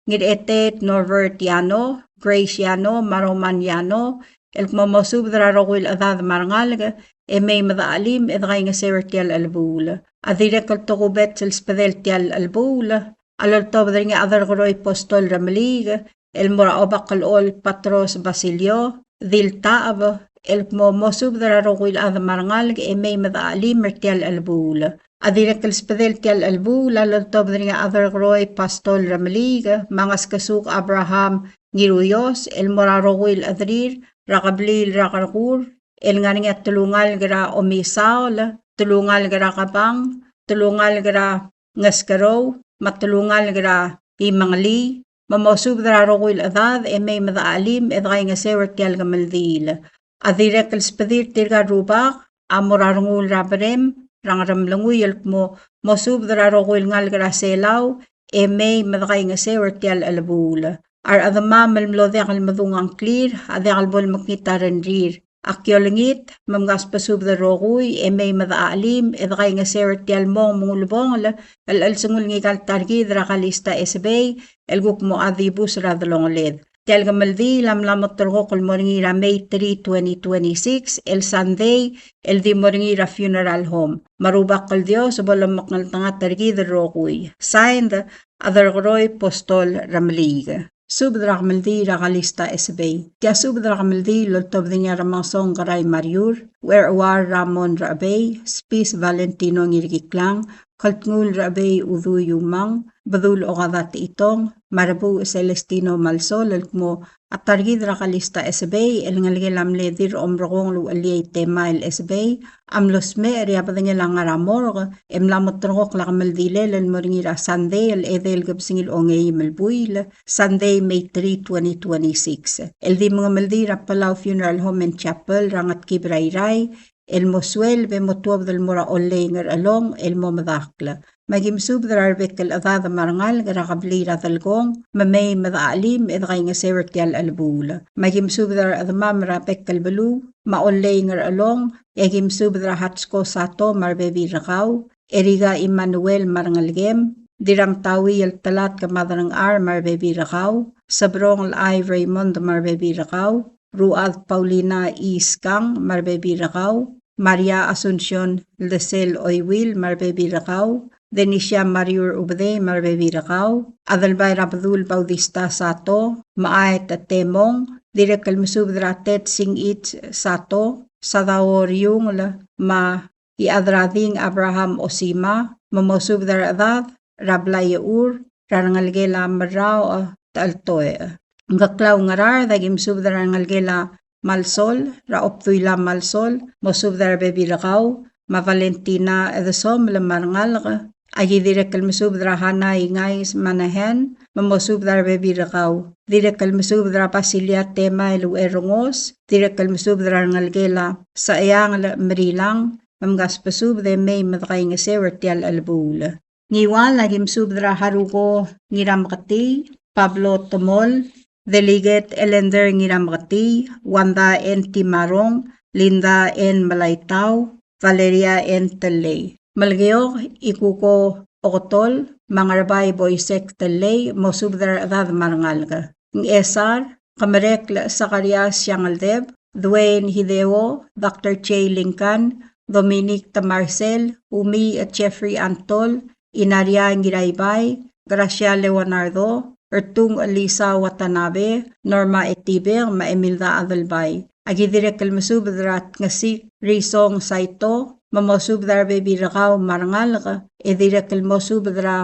Ngiretet Norbert Yano, Grace Yano, me a Roman Yano, el kmo mosubed er a rokui el chedad me a rengalek e mei me dechachelim e dekaingeseu er tia el chelebuul. A dirrek el tokubets el sbedel tia el chelebuul a loltobed er ngii a Chederkeroi Postol Remeliik el mo er a Obak el Chol Patros Basilio Diltacheb, el kmo mosubed er a rokui el chad me a rengalek e mei me dechachelim er tia el chelebuul. A dirrek el sbedel tia el chelebuul a loltobed er ngii a Chederkeroi Postol Remeliik me a Ngeskesuk Abraham Ngiruios el mo er a rokui el chederir er a kebliil er a Kerkur el ngar er ngii a telungalek er a Omisaol, telungalek er a Kebang, telungalek er a Ngeskerou, me a telungalek er a Imengelii, me mosubed er a rokui el chedad e mei me dechachelim e dekaingeseu er tia el kemeldiil. A dirrek el sbedir tirka el rubak a mo er a Rengul er a Berem er a Ngeremlengui el kmo mosubed er a rokui el ngalek er a Selau e mei me dekaingeseu er tia el chelebuul. A rechedemam el mlo diak el medung a ngklir a diak el bo lemekngit a rengrir. Aki olengit me mkasbesubed el rokui e mei me dechachelim e dekaingeseu er tia el mong me ng ulebongel el chelsengul ngika el ta er kid er a Kalista Esebei el kuk mo dibus er a delongeled. Tia el kemeldiil a mla mo terrekokl el mo er ngii er a May three, twenty twenty-six, el Sunday, el di mo er ngii er a funeral home. Me a Rubak el Dios bo lomekngeltengat er kid el rokui. Signed, Chederkeroi Postol Remeliik. Subed er a kemeldiil er a Kalista Esebei. Tia subed er a kemeldiil el oltobed er ngii a Remengesong Kerai Mariur, Uerchuar Ramon Rechebei, Spis Valentino Ngirkiklang, Keltngul Rechebei Udui Umang, Bedul Okada Techitong, me a Rebuuch Celestino Malsol el kmo a ta er kid er a Kalista Esebei el ngelekel a mle Dirromrekong el Ucheliei Temael Esebei a mlo smecher e a bedengel a ngar er a morgue e mla mo terrekokl a kemeldilel el mo er ngii er a Sunday el edei el kebesengil a ongeim el buil, Sunday, May three, twenty twenty-six. El di mengemeldiil er a Palau Funeral Home and Chapel er a Ngetkib er a Irrai, el mo sueleb e mo tuobed el mo er a Ollei Ngerchelong el mo medakl. Me aki mesubed er a rebek el chedad me a rengalek er a kebliil er a Delkong, me mei me dechachelim e dekaingeseu er tia el chelebuul. Me aki mesubed er a rechedemam er a bek el beluu, me a Ollei Ngerchelong, e aki mesubed er a Hatsko Sato me a rebebil er kau, Erika Emmanuel me a rengelekem, Dirramtaui el Telatk me a Derengchar me a rebebil er kau, Sebrong el Ai Raymond me a rebebil er kau, Ruad Paulina Iskang me a rebebil er kau, Maria Asuncion Ldesel Oiwil me a rebebil er kau, Denisia Mariur Ubedei me a rebebil er kau, Adelbai er a Bedul Bautista Sato, me a Aet Temong, dirrek el mesubed er a Ted Singich Sato, Sadao Riungel, me a Ichadrading Abraham Osima, me mosubed er a rechedad er a blai er a Ur, er a rengelekel a Merraoch Techeltoech. Ngkeklau Ngaraard, aki mesubed er a rengelekel a Malsol, er a Obduila Malsol, mosubed er a rebebil er kau, me a Valentina Edesomel me a rengalek. Aki dirrek el mesubed er a Hana Ingais Manahan, me mosubed er a rebebil er kau. Dirrek el mesubed er a Basilia Temael Ucherengos, dirrek el mesubed er a rengelekel a Secheangel Merilang, me mkasbesubed e mei me dekaingeseu er tia el chelebuul. Ngiwal, aki mesubed er a Haruko Ngirameketii, Pablo Temol, Delegate Elender Ngirameketii, Wanda N. Timarong, Linda N. Melaitau, Valeria N. Tellei. Melekeok, Ikuko Oketol, me a Ngerbai Boisek Tellei, mosubed er a rechedad me a rengalek. Ngchesar, Kemerekl Sakarias Siangeldeb, Dwayne Hideo, Doctor Jay Lincoln, Dominic Temarsel, Umi Jeffrey Antol, Inaria Ngiraibai, Gracia Leonardo, Ertung Elisa Watanabe, Norma Etibek, me a Emilda Adelbai. Aki dirrek el mesubed er a Tngesik Risong Saito, me mosubed er a rebebil er kau me a rengalek, e dirrek el mosubed er a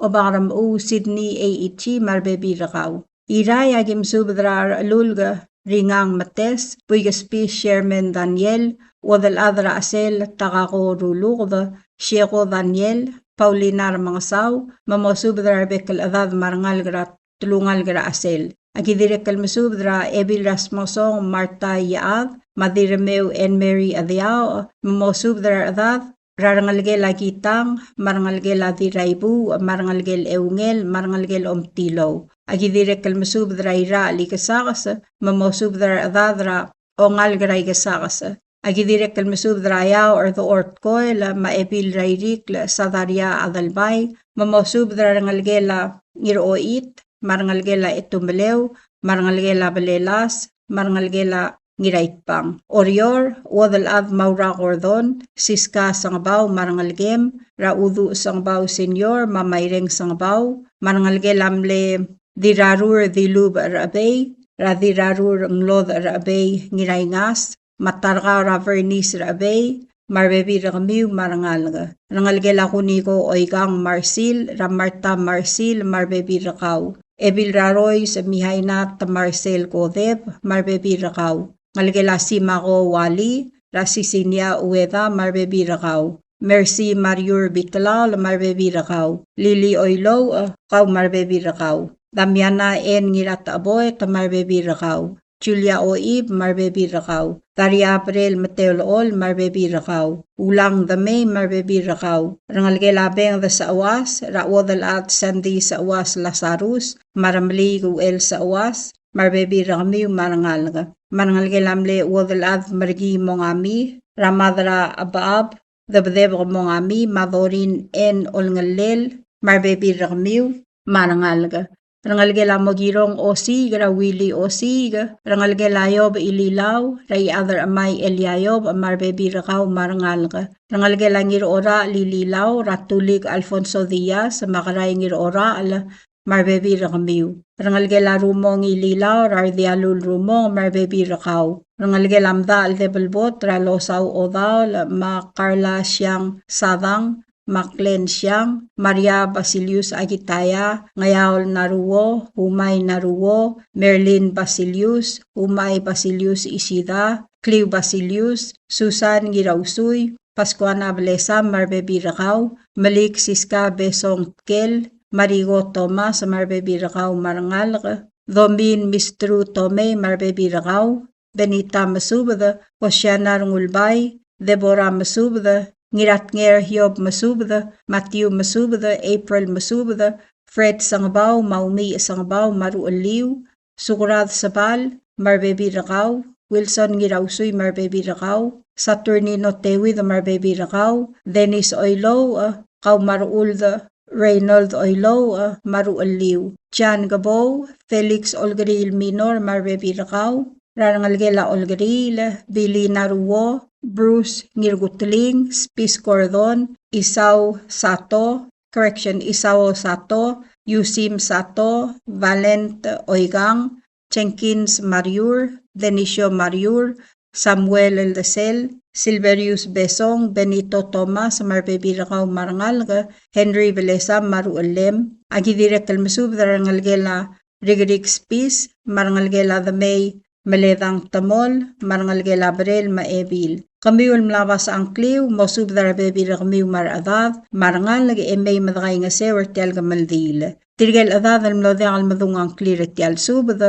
Obakermechuu Sydney Eichi me a rebebil er kau. Irrai, aki mesubed er a Rechelulk Ringang Metes, Buikespis Sherman Daniel, Uodelchad er a Chesel Takako Ruluked, Sieko Daniel, Paulina Remengesau, me mosubed er a rebek el chedad me a rengalek er a telungalek er a Chesel. Aki dirrek el mesubed er a Ebil er a Smengesong Martha Iechad, me a Dirremeu Anne Mary Chediaoch, me mosubed er a rechedad er a rengelekel a Kitang, me a rengelekel a Dirraibuuch, me a rengelekel Eungel, me a rengelekel Omtilou. Aki dirrek el mesubed er a Irachel Ikesakes, me mosubed er a rechedad er a ongalek er a Ikesakes. Aki dirrek el mesubed er a Eaoch er Dechor Tkoel, me a Ebil er a Irikl Sadaria Adelbai, me mosubed er a rengelekel a Ngirochit, me a rengelekel a Etumeleu, me a rengelekel a Belelas, me a rengelekel a Ngiraitbang. Oreor, Uodelchad Maura Gordon, Siska Sengebau, me a rengelekem, er a Uduch Sengebau Senior, me a Maireng Sengebau, me a rengelekel a mle Dirrarur Dilubech Rechebei, er a Dirrarur Nglodech Rechebei Ngiraingas, me a Tarkau er a Bernice Rechebei, me a rebebil er kemiu me a rengalek. Rengelekel a Kuniko Oikang Marsil, er a Martha Marsil, me a rebebil er kau. Ebil er a Rois Mihaina Tmarcel Kodep, me a rebebil er kau. Ngelekel a Simako Wali, er a Sisinia Ueda, me a rebebil er kau. Mercy Mariur Bitlaol, me a rebebil er kau. Lily Oilouch, kau me a rebebil er kau. Damiana N. Ngiratecheboet, me a rebebil er kau. Julia Oib, me a rebebil er kau. Daria Brel Meteolechol, me a rebebil er kau. Ulang Demei, me a rebebil er kau. Rengelekel a Benged Seuas, er a Uodelchad Sandy Seuas Lazarus, me a Remeliik Uchel Seuas, me a rebebil er kemiu me a rengalek. Me a rengelekel a mle Uodelchad Merkii Mongami, er a Mad er a Abab, Debedebek Mongami, me a Dorin N. Olngellel, me a rebebil er kemiu me a rengalek. Rengelekel a Mokirong Osiik, er a Willy Osiik, rengelekel a Iob Ililau, er a Ichad er a Chemai Elia Iob, me a rebebil er kau me a rengalek. Rengelekel a Ngirorachel Ililau, er a Tulik Alfonso Diaz, me a Kerai Ngirorachel, me a rebebil er kemiu. Rengelekel a Rumong Ililau, er a Rdialul Rumong, me a rebebil er kau. Rengelekel a Mdachel Debelbot, er a Losau Odaol, me a Carla Siang Sadang, Maclean Siang, Maria Basilius Akitaya, Ngeaol Naruo, Umai Naruo, Merlin Basilius, Umai Basilius Isida, Cliu Basilius, Susan Ngirausui, Pascuana Blesam, me a rebebil er kau, Melik Siska Besong Tkel, Marigo Thomas, me a rebebil er kau me a rengalek, Domin Mistru Tomei, me a rebebil er kau, Benita Mesubed, Hosiana Rengulbai, Deborah Mesubed, Ngiratnger Hiob Mesubed, Matthew Mesubed, April Mesubed, Fred Sengebau, me a Umiich Sengebau, me a ruchelliu, Sukrad Sebal, me a rebebil er kau, Wilson Ngirausui, me a rebebil er kau, Saturnino Teuid, me a rebebil er kau, Dennis Oilouch, kau me a Rechuld Reynold Oilouch, me a ruchelliu, Jan Kebou, Felix Olkeriil Minor, me a rebebil er kau, er a rengelekel a Olkeriil, Billy Naruo, Bruce Ngirkutling, Spis Gordon, Isau Sato, correction, Isao Sato, Yusim Sato, Valent Oikang, Jenkins Mariur, Denisio Mariur, Samuel Eldesel, Silverius Besong, Benito Thomas, me a rebebil er kau me a rengalek, Henry Belesam, me a ruchellem. Aki dirrek el mesubed er a rengelekel a Rikrik Spis, me a rengelekel a Demei Meledang Temol, me a rengelekel a Brel me a Ebil. Kemiu el mla obasech a ngkliu, mosubed er a rebebil er kemiu me a rechedad, me a rengalek e mei me dekaingeseu er tia el kemeldiil. Tirke el chedad el mlo diak el medung a ngklir er tia el subed,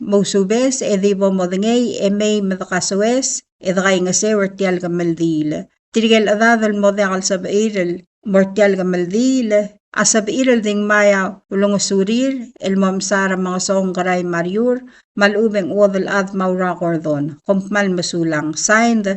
mousubes e di bo modengei e mei me dekasoes e dekaingeseu er tia el kemeldiil. Tirke el chedad el mo diak el sebechir el mo er tia el kemeldiil a sebechir el di ngmai a ulengesurir el mo msa er a Remengesong Kerai Mariur me a lechub e ng Uodelchad Maura Gordon. Kom kmal mesulang. Signed,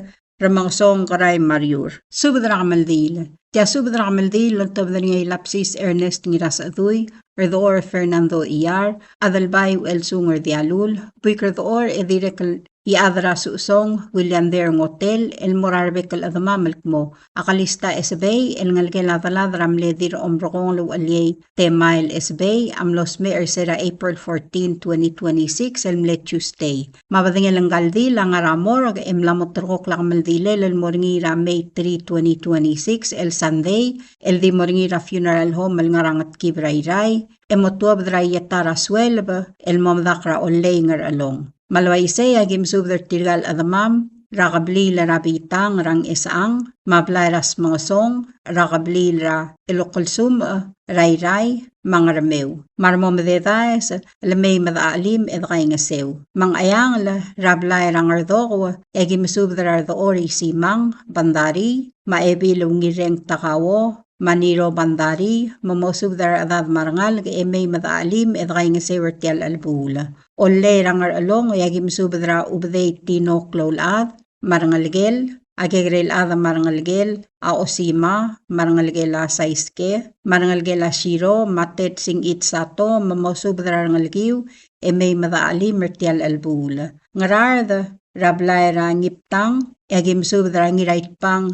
Remengesong Kerai Mariur. Subed er a kemeldiil. Tia subed er a kemeldiil el oltobed er ngii a Ilapsis Ernest Ngirasechedui, Rdechor Fernando Iyar, Adelbai Uchelsung Rdialul, Buik Rdechor e dirrek el Iechad er a Suchesong William Derngotel, el mo er a rebek el chedemam el kmo a Kalista Esebei el ngelekel a delad er a mle Dirrechomrekong el Ucheliei Temael Esebei a mlo smecher er se er a April fourteen, twenty twenty-six, el mle Tuesday. Me a bedengel ngka el dil a ngar er a morgue e mla mo terrekokl a kemeldilel el mo er ngii er a May three, twenty twenty-six, el Sunday, el di mo er ngii er a funeral home el ngar er a Ngetkib er a Irrai, e mo tuobed er a ieta er a sueleb el mo medakl er a Ollei Ngerchelong. Me a le uaisei a ki mesubed er tirka el chedemam er a kebliil er a Bitang er a Ngchesechang, me a blai er a Smengesong er a kebliil er a Elokelsumech er a Irrai me a Ngermeu. Me a re mo mededaes el mei me dechachelim e dekaingeseu. Me a Ngcheangel er a blai er a Ngerdokou e a ki mesubed er a Redechor Isimang Bandarii, me a Ebil Ungireng Takao, me a Niro Bandarii, me mosubed er a rechedad me a rengalek e mei me dechachelim e dekaingeseu er tia el chelebuul. Ollei er a Ngerchelong e a ki mesubed er a Ubedei Tino Kloulechad me a rengelekel, a Kekerei el Chad me a rengelekel, a Osima me a rengelekel, a Saiske me a rengelekel, a Siro me a Ted Singich Sato, me mosubed er a rengelekiu e mei me dechachelim er tia el chelebuul. Ngaraard er a blai er a Ngiptang e a ki mesubed er a Ngiraitbang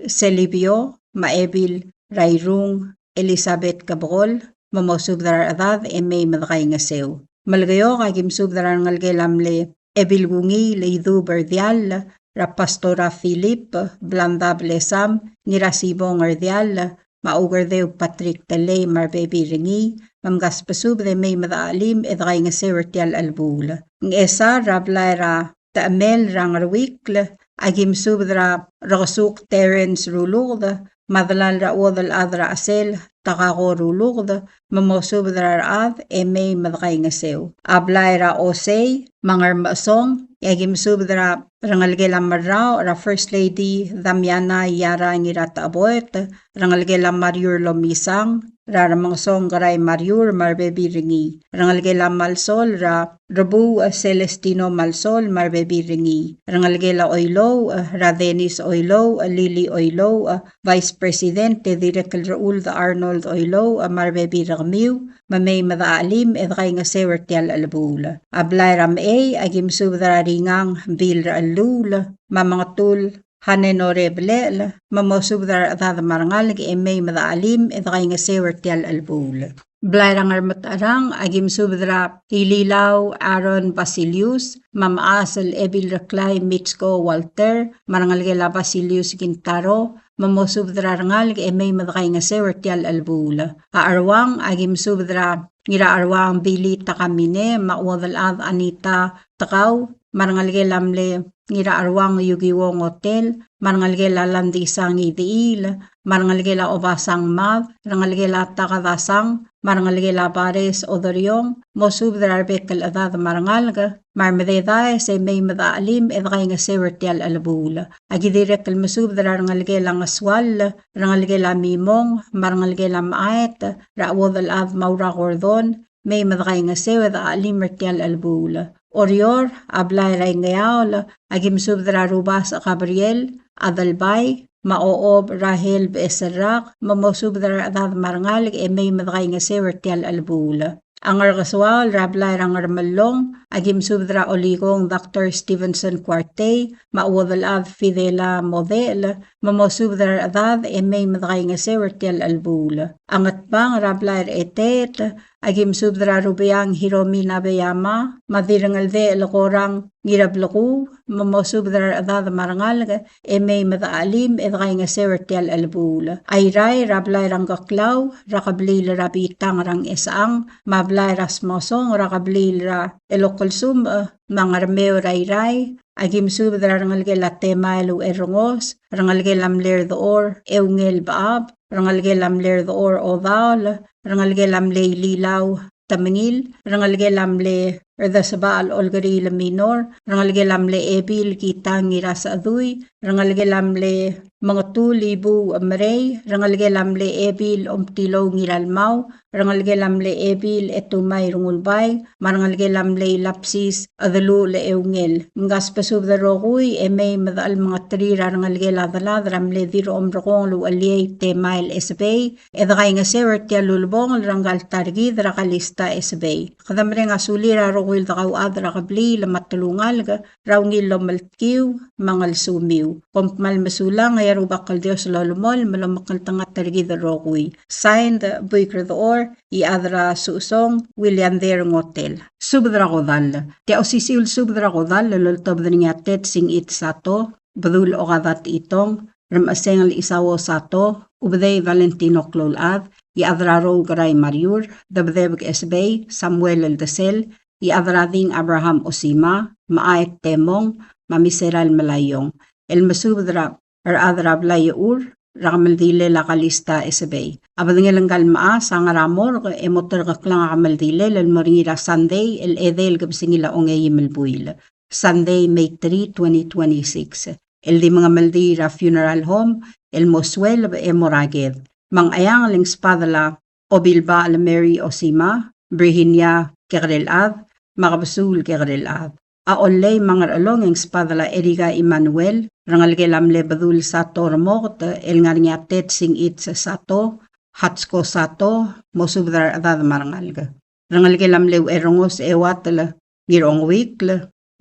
Selibio me a Ebil er a Irung Elizabeth Kebekol, me mosubed er a rechedad e mei me dekaingeseu. Melekeok a ki mesubed er a rengelekel a mle Ebil Kungiil Idub er Diall, er a Pastora Philip Blanda Blesam, Ngirasibong er Diall, me a Ukerdeu Patrick Telei me a rebebil er ngii, me mkasbesubed e mei me dechachelim e dekaingeseu er tia el chelebuul. Ngchesar er a blai er a Techemel er a Ngeruikl, a ki mesubed er a Rekesuk Terence Ruluked, me a delal er a Uodelchad er a Chesel Takako Ruluked, me mosubed er a rechad e mei me dekaingeseu. A blai er a Osei me a Ngermechesong e a ki mesubed er a rengelekel a Merrau er a First Lady Damiana Iara Ngiratecheboet, rengelekel a Mariur Lomisang, er a Remengesong Kerai Mariur me a rebebil er ngii, rengelekel a Malsol er a Rebuuch Celestino Malsol me a rebebil er ngii, rengelekel a Oilouch er a Dennis Oilouch, Lily Oilouch, Vice President e dirrek el Rechuld Arnold Oilouch me a rebebil er kemiu, me mei me dechachelim e dekaingeseu er tia el chelebuul. A blai er a Mechei a ki mesubed er a Ringang Bill er a Chelluul me a Mengetul Hanenore Blechel, me mosubed er a rechedad me a rengalek e mei me dechachelim e dekaingeseu er tia el chelebuul. Blai er a Ngermetecherang a ki mesubed er a Ililau Aaron Basilius, me a mechas el Ebil Reklai Mitsko Walter, me a rengelekel a Basilius Kintaro, me mosubed er a rengalek e mei me dekaingeseu er tia el chelebuul. A Cheruang a ki mesubed er a Ngiracheruang Billy Takamine, me a Uodelchad Anita Tekau, me a rengelekel a mle Ngiracheruang Yukiwo Ngotel, me a rengelekel a Landisang Idechiil, me a rengelekel a Obasang Mad, rengelekel a Takadasang, me a rengelekel a Bares Oderiong, mosubed er a rebek el chedad me a rengalek, me a remededaes e mei me dechachelim e dekaingeseu er tia el chelebuul. A ki dirrek el mesubed er a rengelekel a Ngesuall, rengelekel a Mimong, me a rengelekel a Mechaet, er a Uodelchad Maura Gordon, mei me dekaingeseu e dechachelim er tia el chelebuul. Oreor, a blai er a Ingeaol, a ki mesubed er a Rubasech Gabriel Adelbai, me a Ochob Rahel Becheserrak, me mosubed er a rechedad me a rengalek e mei me dekaingeseu er tia el chelebuul. A Ngerkesoaol er a blai er a Ngermellong, a ki mesubed er a Olikong Doctor Stevenson Kuartei, me a Uodelchad Fidela Modechel, me mosubed er a rechedad e mei me dekaingeseu er tia el chelebuul. A Ngetbang er a blai er a Eteet, a ki mesubed er a Rubeang Hiromi Nabeyama, me a Dirrengeldechel Korang Ngirablekuu, me mosubed er a rechedad me a rengalek e mei me dechachelim e dekaingeseu er tia el chelebuul. A Irrai er a blai er a Ngkeklau, er a kebliil er a Bitang er a Ngchesechang, me a blai er a Smasong er a kebliil er a Elokelsumech, me a Ngermeu er a Irrai, a ki mesubed er a rengelekel a Temael Ucherrengos, rengelekel a mle Redechor Eungel Bechab, rengelekel a mle Redechor Odaol, rengelekel a mle Ililau Temengil, rengelekel a mle Redesebachel Olkeriil Minor, rengelekel a mle Ebil Kitang Ngirasechedui, rengelekel a mle Mengetul Ibuuch Merei, rengelekel a mle Ebil Omtilou Ngiralmau, rengelekel a mle Ebil Etumai Rengulbai, me a rengelekel a mle Ilapsis Chedeluchel Eungel. Mkasbesubed el rokui e mei me dechelemengeterir a rengelekel a delad er a mle Dirrechomrekong el Ucheliei Temael Esebei, e dekaingeseu er tia el ulebongel er ngka el ta er kid er a Kalista Esebei. Kede mereng a sulir a rokui Uildekauchad er a kebliil me a telungalek er a ungil el omeltkiu me a ngelsumiu. Kom kmal mesulang, e a Rubak el Dios a lolemolem el omekngeltengat er kid el rokui. Signed, Buik er Dechor, Iechad er a Suchesong, William Derngotel. Subed er a kodall. Tia osisiu el subed er a kodall el oltobed er ngii a Ted Singich Sato, Bedul Okada Techitong, Remesengel Isao Sato, Ubedei Valentino Kloulchad, Iechad er a Rou Kerai Mariur, Debedebek Esebei, Samuel Eldesel, Iechad er a Ding Abraham Osima, Mechaet Temong, me a Miserael Melaiong. El mesubed er a rechad er a blai er a Ur, er a kemeldilel a Kalista Esebei. A bedengel ngka el mechas a ngar er a morgue e mo terkeklang a kemeldilel el mo er ngii er a Sunday el edei el kebesengil a ongeim el buil. Sunday, May three, twenty twenty-six. El di mengemeldiil er a funeral home el mo sueleb e mo er a ked. Me a Ngcheangel e ng sbadel a Obilbachel Mary Osima, Brihinia Kekerelchad, me a Kebesuul Kekerelchad. A Ollei me a Ngerchelong e ng sbadel a Erika Emmanuel, rengelekel a mle Bedul Sato Remoket, el ngar er ngii a Ted Singich Sato, Hatsko Sato, mosubed er a rechedad me a rengalek. Rengelekel a mle Ucherengos Euatel Ngirongwikl,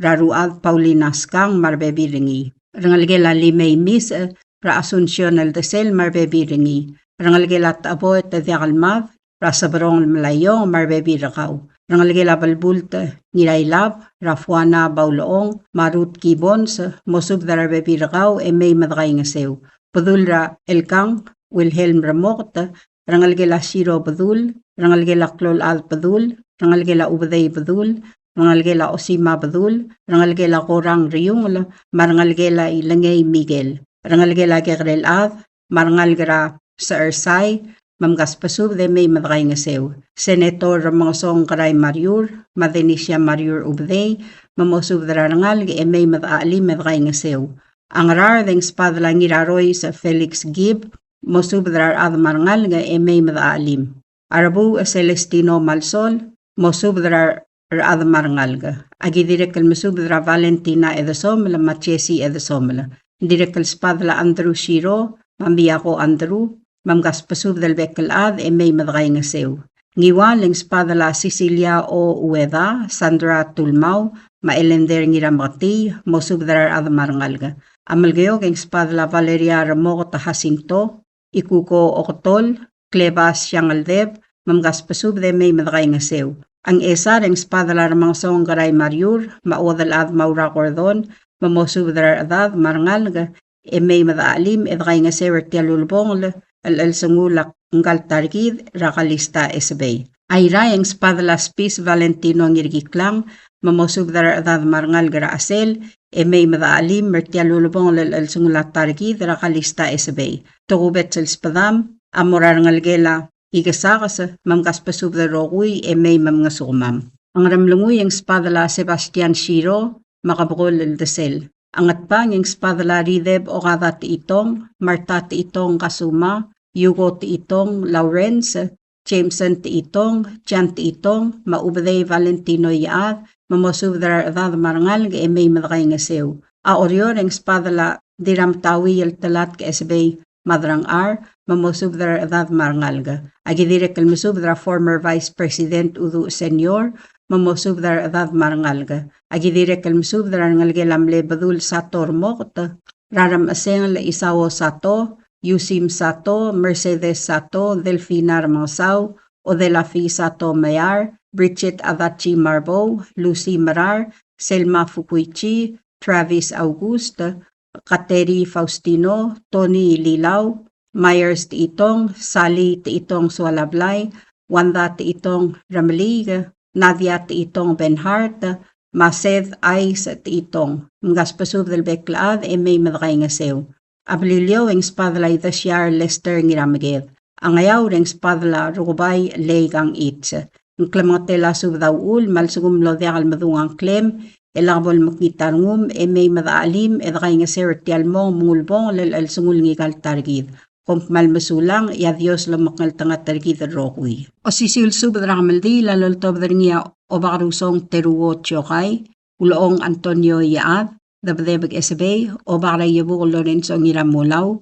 er a Ruchad Paulina Skang me a rebebil er ngii. Rengelekel a Limei Misech, er a Asuncion Eldesel me a rebebil er ngii. Rengelekel a Techeboet Diakelmad, er a Seberong el Melaiong me a rebebil er kau. Rengelekel a Belbult Ngirailab, er a Fuana Baulechong me a Ruth Gibbons, mosubed er a rebebil er kau e mei me dekaingeseu. Bedul er a Elkang Wilhelm Remoket, rengelekel a Siro Bedul, rengelekel a Kloulchad Bedul, rengelekel a Ubedei Bedul, rengelekel a Osima Bedul, rengelekel a Korang Riungel, me a rengelekel a Ilengei Miguel, rengelekel a Kekerelchad, me a rengalek er a Sechersai, me mkasbesubed e mei me dekaingeseu. Senator Remengesong Kerai Mariur, me a Denisia Mariur Ubedei, me mosubed er a rengalek e mei me dechachelim e dekaingeseu. A Ngaraard e ng sbadel a Ngirarois Felix Gibb, mosubed er a rechad me a rengalek e mei me dechachelim. A Rebuuch Celestino Malsol, mosubed er a rechad me a rengalek. Aki dirrek el mesubed er a Valentina Edesomel me a Jesse Edesomel. Ng dirrek el sbadel a Andrew Shiro, me a Miyako Andrew, me mkasbesubed el bek el chad e mei me dekaingeseu. Ngiwal e ng sbadel a Cecilia O. Ueda, Sandra Tulmau, me a Elender Ngirameketii, mosubed er a rechad me a rengalek. A Melekeok e ng sbadel a Valeria Remoket Jacinto, Ikuko Oketol, Klebas Siangeldeb, me mkasbesubed e mei me dekaingeseu. A Ngchesar e ng sbadel a Remengesong Kerai Mariur, me a Uodelchad Maura Gordon, me mosubed er a rechedad me a rengalek, e mei me dechachelim e dekaingeseu er tia el ulebongel el chelsengul a ngka el ta er kid er a Kalista Esebei. A Irrai e ng sbadel a Spis Valentino Ngirkiklang, me mosubed er a rechedad me a rengalek er a Chesel, e mei me dechachelim er tia el ulebongel el chelsengul a ta er kid er a Kalista Esebei. Tokubets el sbedam a mo er a rengelekel a Ikesakes, me mkasbesubed el rokui e mei me mngesukemam. A Ngeremlengui e ng sbadel a Sebastian Shiro, me a Kebekol Eldesel. A Ngatpang e ng sbadel a Rideb Okada Techitong, Martha Techitong Kasuma, Hugo Techitong Lawrence, Jameson Techitong, Jan Techitong, me a Ubedei Valentino Iechad, me mosubed er a rechedad me a rengalek e mei me dekaingeseu. A Oreor e ng sbadel a Dirramtauii el Telatk Esebei Madrangchar, me mosubed er a rechedad me a rengalek. Aki dirrek el mesubed er a former Vice President Uduch Senior, me mosubed er a rechedad me a rengalek. Aki dirrek el mesubed er a rengelekel a mle Bedul Sato Remoket, er a Remesengel Isao Sato, Yusim Sato, Mercedes Sato, Delfina Remengesau, Odelafi Sato Mear, Bridget Adachi Marbou, Lucy Merar, Selma Fukuichi, Travis August, Kateri Faustino, Tony Lilau, Myers Techitong, Sally Techitong Sualablai, Wanda Techitong Remeliik, Nadia Techitong Benhart, me a Seth Ice Techitong. Mkasbesubed el bek el chad e mei me dekaingeseu. A Beliliou e ng sbadel a Idesiar Lester Ngirameked. A Ngeaur e ng sbadel a Rukebai Lei Kangichi. Ng klemengetel a subed a uchul me a lsekum e ng diak el medung a ngklem, e lak bo lemekngit a rengum e mei me dechachelim e dekaingeseu er tia el mong me ng ulebongel el chelsengul ngika el ta er kid. Kom kmal mesulang, e a Dios a lomekngeltengat er kid el rokui. Osisiu el subed er a kemeldiil a loltobed er ngii a Obakerusong Teruo Chiokai, Ulechong Antonio Iechad, Debedebek Esebei, Obak er a Iebukel Lorenzo Ngiramolau,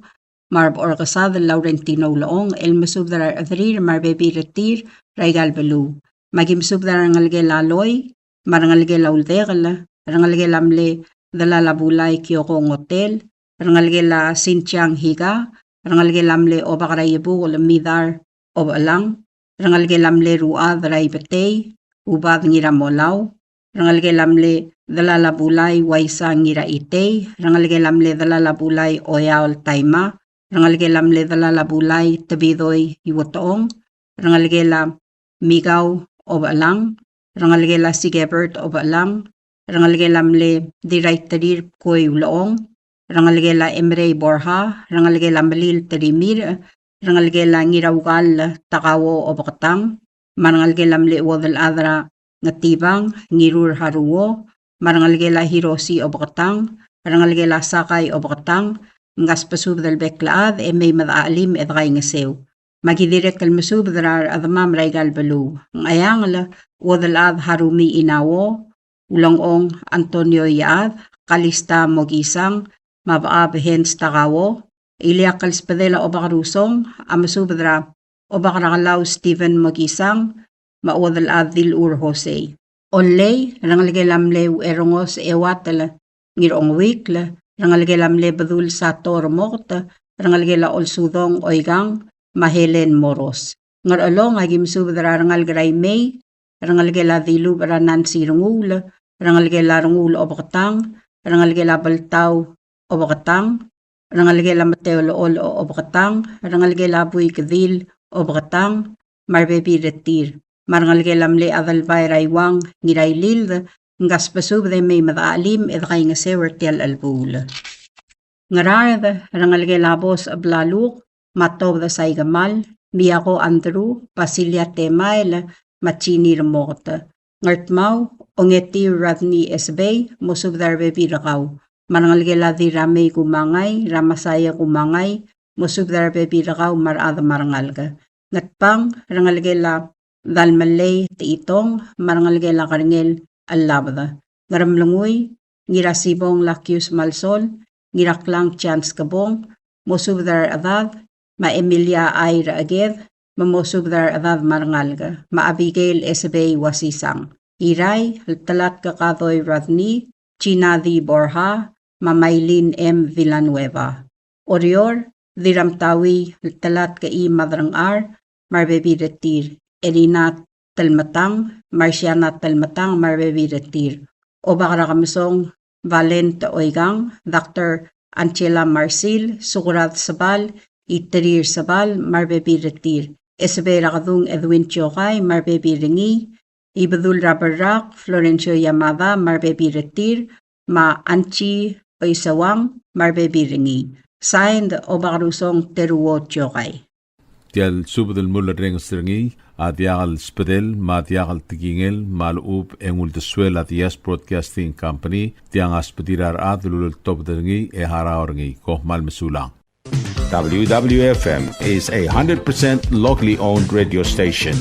me a Rebechor Kesadel Laurentino Ulechong, el mesubed er a rechederir me a rebebil er tir er aika el beluu. Me aki mesubed er a rengelekel a Loi, me a rengelekel a Uldekel, rengelekel a mle Delal a Bulai Kioko Ngotel, rengelekel a Sinchiang Higa, rengelekel a mle Obak er a Iebukel Midar Obechelang, rengelekel a mle Ruad er a Ibetei Ubad Ngiramolau, rengelekel a mle Delal a Bulai Waisa Ngiraitei, rengelekel a mle Delal a Bulai Oyaol Taima, rengelekel a mle Delal a Bulai Tebidoi Iuetong, rengelekel a Mikau Obechelang, rengelekel a Sigebert Obechelang, rengelekel a mle Diraiterir Koi Ulechong, rengelekel a Emrei Borja, rengelekel a Melil Terimir, rengelekel a Ngiraukal Takao Obeketang, me a rengelekel a mle Uodelchad er a Ngetibang Ngirur Haruo, me a rengelekel a Hiroshi Obeketang, rengelekel a Sakai Obeketang, mkasbesubed el bek el chad e mei me dechachelim e dekaingeseu. Me aki dirrek el mesubed er a rechedemam er aika el beluu. Ngcheangel, Uodelchad Harumi Inao, Ulengchong Antonio Iechad, Kalista Mokisang, me a Bechab Hens Takao. Ileakl el sbedel a Obakerusong a mesubed er a Obak er a Kelau Stephen Mokisang, me a Uodelchad Dilchur Jose. Ollei, rengelekel a mle Ucherengos Euatel Ngirongwikl, rengelekel a mle Bedul Sator Mokt, rengelekel a Olsudong Oikang, me a Helen Moros. Ngerchelong, aki mesubed er a rengalek er a Imei, rengelekel a Dilubech er a Nancy Renguul, rengelekel a Renguul Obeketang, rengelekel a Beltau Obeketang, rengelekel a Meteo Lechol Obeketang, rengelekel a Buik Dil Obeketang, me a rebebil er tir. Me a rengelekel a mle Adelbai er a Iuang Ngirailild, mkasbesubed e mei me dechachelim e dekaingeseu er tia el chelebuul. Ngaraard, rengelekel a Bos Blaluk, me a Tobed Saikemal, Miako Andrew, Basilia Temael, me a Jeannie Remoket. Ngardmau, Ongetiu Rodney Esbei, mosubed er a rebebil er kau. Me a rengelekel a Dirramei Kumangai, Ramasaia Kumangai, mosubed er a rebebil er kau me a rechad me a rengalek. Ngatpang, rengelekel a Dalmelei Techitong, me a rengelekel a Kerengel Chelabed. Ngeremlengui, Ngirasibong Lakius Malsol, Ngiraklang Chance Kebong, mosubed er a rechedad, me a Emilia Ai Recheked, me mosubed er a rechedad me a rengalek, me a Abigail Esebei Uasisang. Irrai, Ltelatk Kadoi Rodney, Gina D. Borja, me a Mailin M. Villanueva. Oreor, Dirramtaui, Ltelatk I. Madrangchar, me a rebebil er tir, Erina Telmetang, Marciana Telmetang, me a rebebil er tir. Obak er a Kemesong, Valent Oikang, Doctor Angela Marsil, Sukrad Sebal, Iterir Sebal, me a rebebil er tir. Esebei er a Kedung Edwin Tiokai, me a rebebil er ngii, Ibedul er a Berrak, Florencio Yamada, me a rebebil er tir, me a Anchi Oiseuang, me a rebebil er ngii. Signed, Obakerusong Teruo Tiokai. Tia el subed el mulerrenges er ngii a diak el sbedel me a diak el tekingel me a lechub e ng uldesuel a Diaz Broadcasting Company, tiang a sbedir a rechad el uleltobed er ngii e harau er ngii. Kom kmal mesulang. W W F M is a hundred percent locally owned radio station.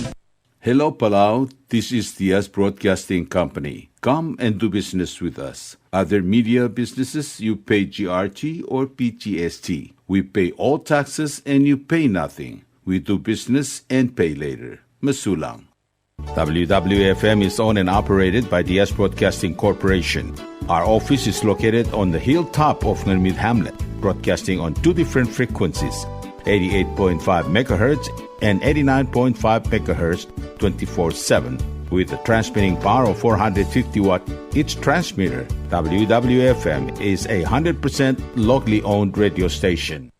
Hello, Palau. This is Diaz Broadcasting Company. Come and do business with us. Other media businesses, you pay G R T or P G S T. We pay all taxes and you pay nothing. We do business and pay later. Mesulang. W W F M is owned and operated by Diaz Broadcasting Corporation. Our office is located on the hilltop of Ngermid Hamlet, broadcasting on two different frequencies, eighty-eight point five megahertz and eighty-nine point five megahertz, twenty-four seven, with a transmitting power of four hundred fifty watt each transmitter. W W F M is a hundred percent locally owned radio station.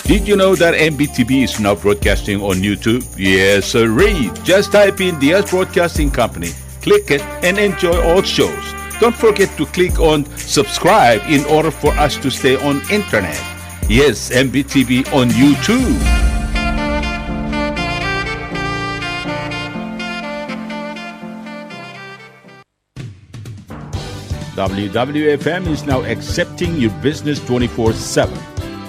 Did you know that M B T V is now broadcasting on YouTube? Yes, sirree. Just type in Diaz Broadcasting Company, click it, and enjoy all shows. Don't forget to click on subscribe in order for us to stay on internet. Yes, M B T V on YouTube. W W F M is now accepting your business twenty-four seven.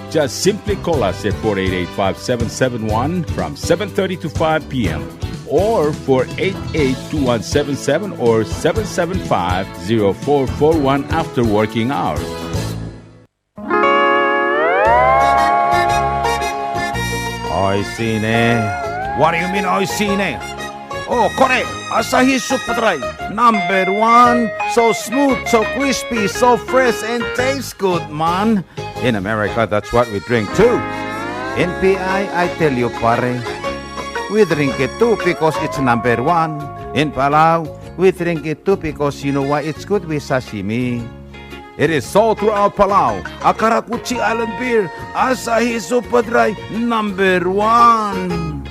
Just simply call us at four eight eight, five seven seven one from seven thirty to five p.m. or four eight eight, two one seven seven or seven seven five, zero four four one after working hours. Oishii ne. What do you mean, oishii ne? Oh, kore, Asahi Super Dry, number one. So smooth, so crispy, so fresh, and tastes good, man. In America, that's what we drink too. In P I, I tell you, pare, we drink it too because it's number one. In Palau, we drink it too because you know why? It's good with sashimi. It is sold throughout Palau. A karakuchi island beer, Asahi Super Dry, number one.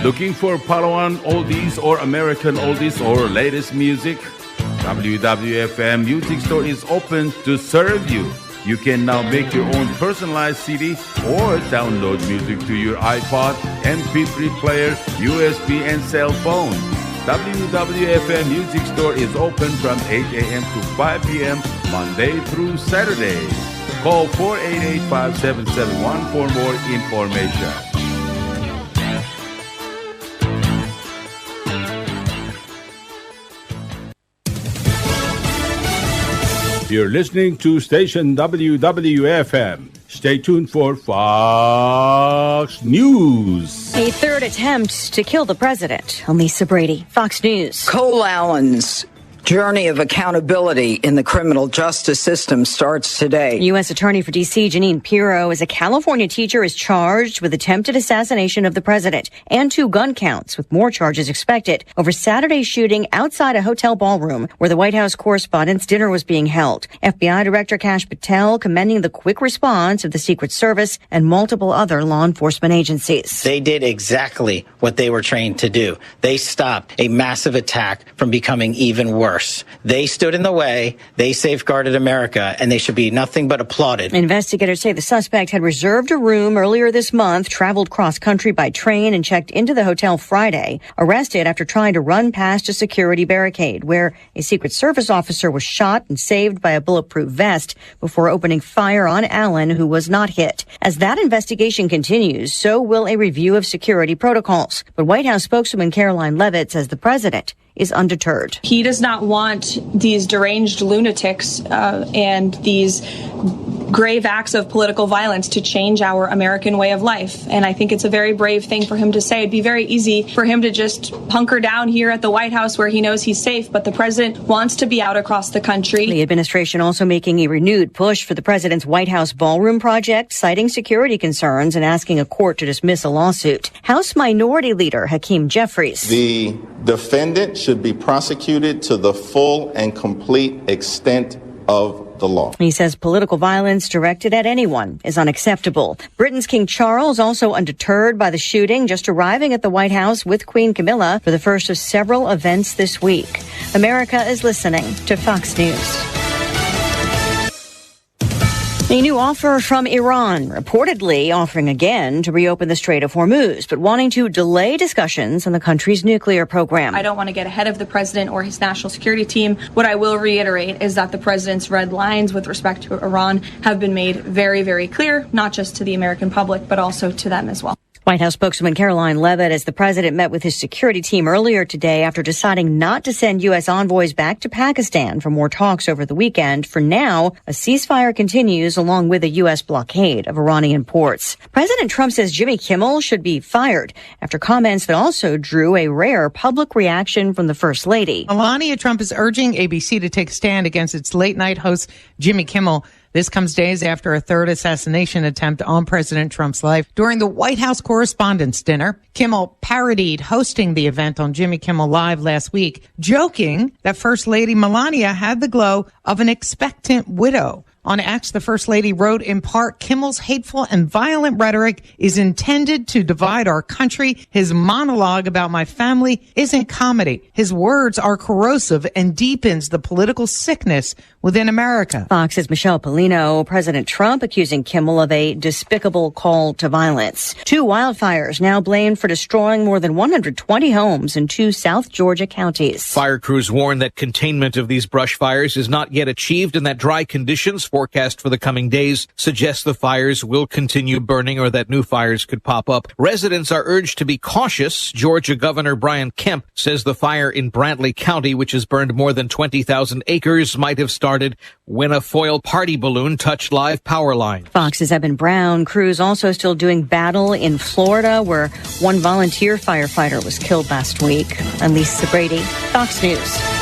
Looking for Palauan oldies or American oldies or latest music? W W F M Music Store is open to serve you. You can now make your own personalized C D or download music to your iPod, M P three player, U S B, and cell phone. W W F M Music Store is open from eight a.m. to five p.m. Monday through Saturday. Call four eight eight, five seven seven one for more information. You're listening to station W W F M. Stay tuned for Fox News. A third attempt to kill the president. I'm Lisa Brady, Fox News. Cole Allen's journey of accountability in the criminal justice system starts today. U S Attorney for D C Jeanine Pirro says a California teacher is charged with attempted assassination of the president and two gun counts, with more charges expected over Saturday's shooting outside a hotel ballroom where the White House Correspondents' Dinner was being held. F B I Director Kash Patel commending the quick response of the Secret Service and multiple other law enforcement agencies. They did exactly what they were trained to do. They stopped a massive attack from becoming even worse. They stood in the way. They safeguarded America, and they should be nothing but applauded. Investigators say the suspect had reserved a room earlier this month, traveled cross country by train, and checked into the hotel Friday, arrested after trying to run past a security barricade, where a Secret Service officer was shot and saved by a bulletproof vest before opening fire on Allen, who was not hit. As that investigation continues, so will a review of security protocols. But White House spokeswoman Karoline Leavitt says the president is undeterred. He does not want these deranged lunatics, uh, and these grave acts of political violence to change our American way of life. And I think it's a very brave thing for him to say. It'd be very easy for him to just hunker down here at the White House where he knows he's safe, but the president wants to be out across the country. The administration also making a renewed push for the president's White House ballroom project, citing security concerns and asking a court to dismiss a lawsuit. House Minority Leader Hakeem Jeffries. The defendant should be prosecuted to the full and complete extent of the law. He says political violence directed at anyone is unacceptable. Britain's King Charles also undeterred by the shooting, just arriving at the White House with Queen Camilla for the first of several events this week. America is listening to Fox News. A new offer from Iran, reportedly offering again to reopen the Strait of Hormuz, but wanting to delay discussions on the country's nuclear program. I don't want to get ahead of the president or his national security team. What I will reiterate is that the president's red lines with respect to Iran have been made very, very clear, not just to the American public, but also to them as well. White House spokeswoman Karoline Leavitt as the president met with his security team earlier today after deciding not to send U S envoys back to Pakistan for more talks over the weekend. For now, a ceasefire continues along with a U S blockade of Iranian ports. President Trump says Jimmy Kimmel should be fired after comments that also drew a rare public reaction from the First Lady. Melania Trump is urging A B C to take a stand against its late night host Jimmy Kimmel. This comes days after a third assassination attempt on President Trump's life. During the White House Correspondents' Dinner, Kimmel parodied hosting the event on Jimmy Kimmel Live last week, joking that First Lady Melania had the glow of an expectant widow. On X, the First Lady wrote, in part, "Kimmel's hateful and violent rhetoric is intended to divide our country. His monologue about my family isn't comedy. His words are corrosive and deepens the political sickness within America." Fox's Michelle Pollino. President Trump accusing Kimmel of a despicable call to violence. Two wildfires now blamed for destroying more than one hundred twenty homes in two South Georgia counties. Fire crews warn that containment of these brush fires is not yet achieved and that dry conditions forecast for the coming days suggests the fires will continue burning or that new fires could pop up. Residents are urged to be cautious. Georgia Governor Brian Kemp says the fire in Brantley County, which has burned more than twenty thousand acres, might have started when a foil party balloon touched live power lines. Fox's Evan Brown. Crews also still doing battle in Florida, where one volunteer firefighter was killed last week. I'm Lisa Brady, Fox News.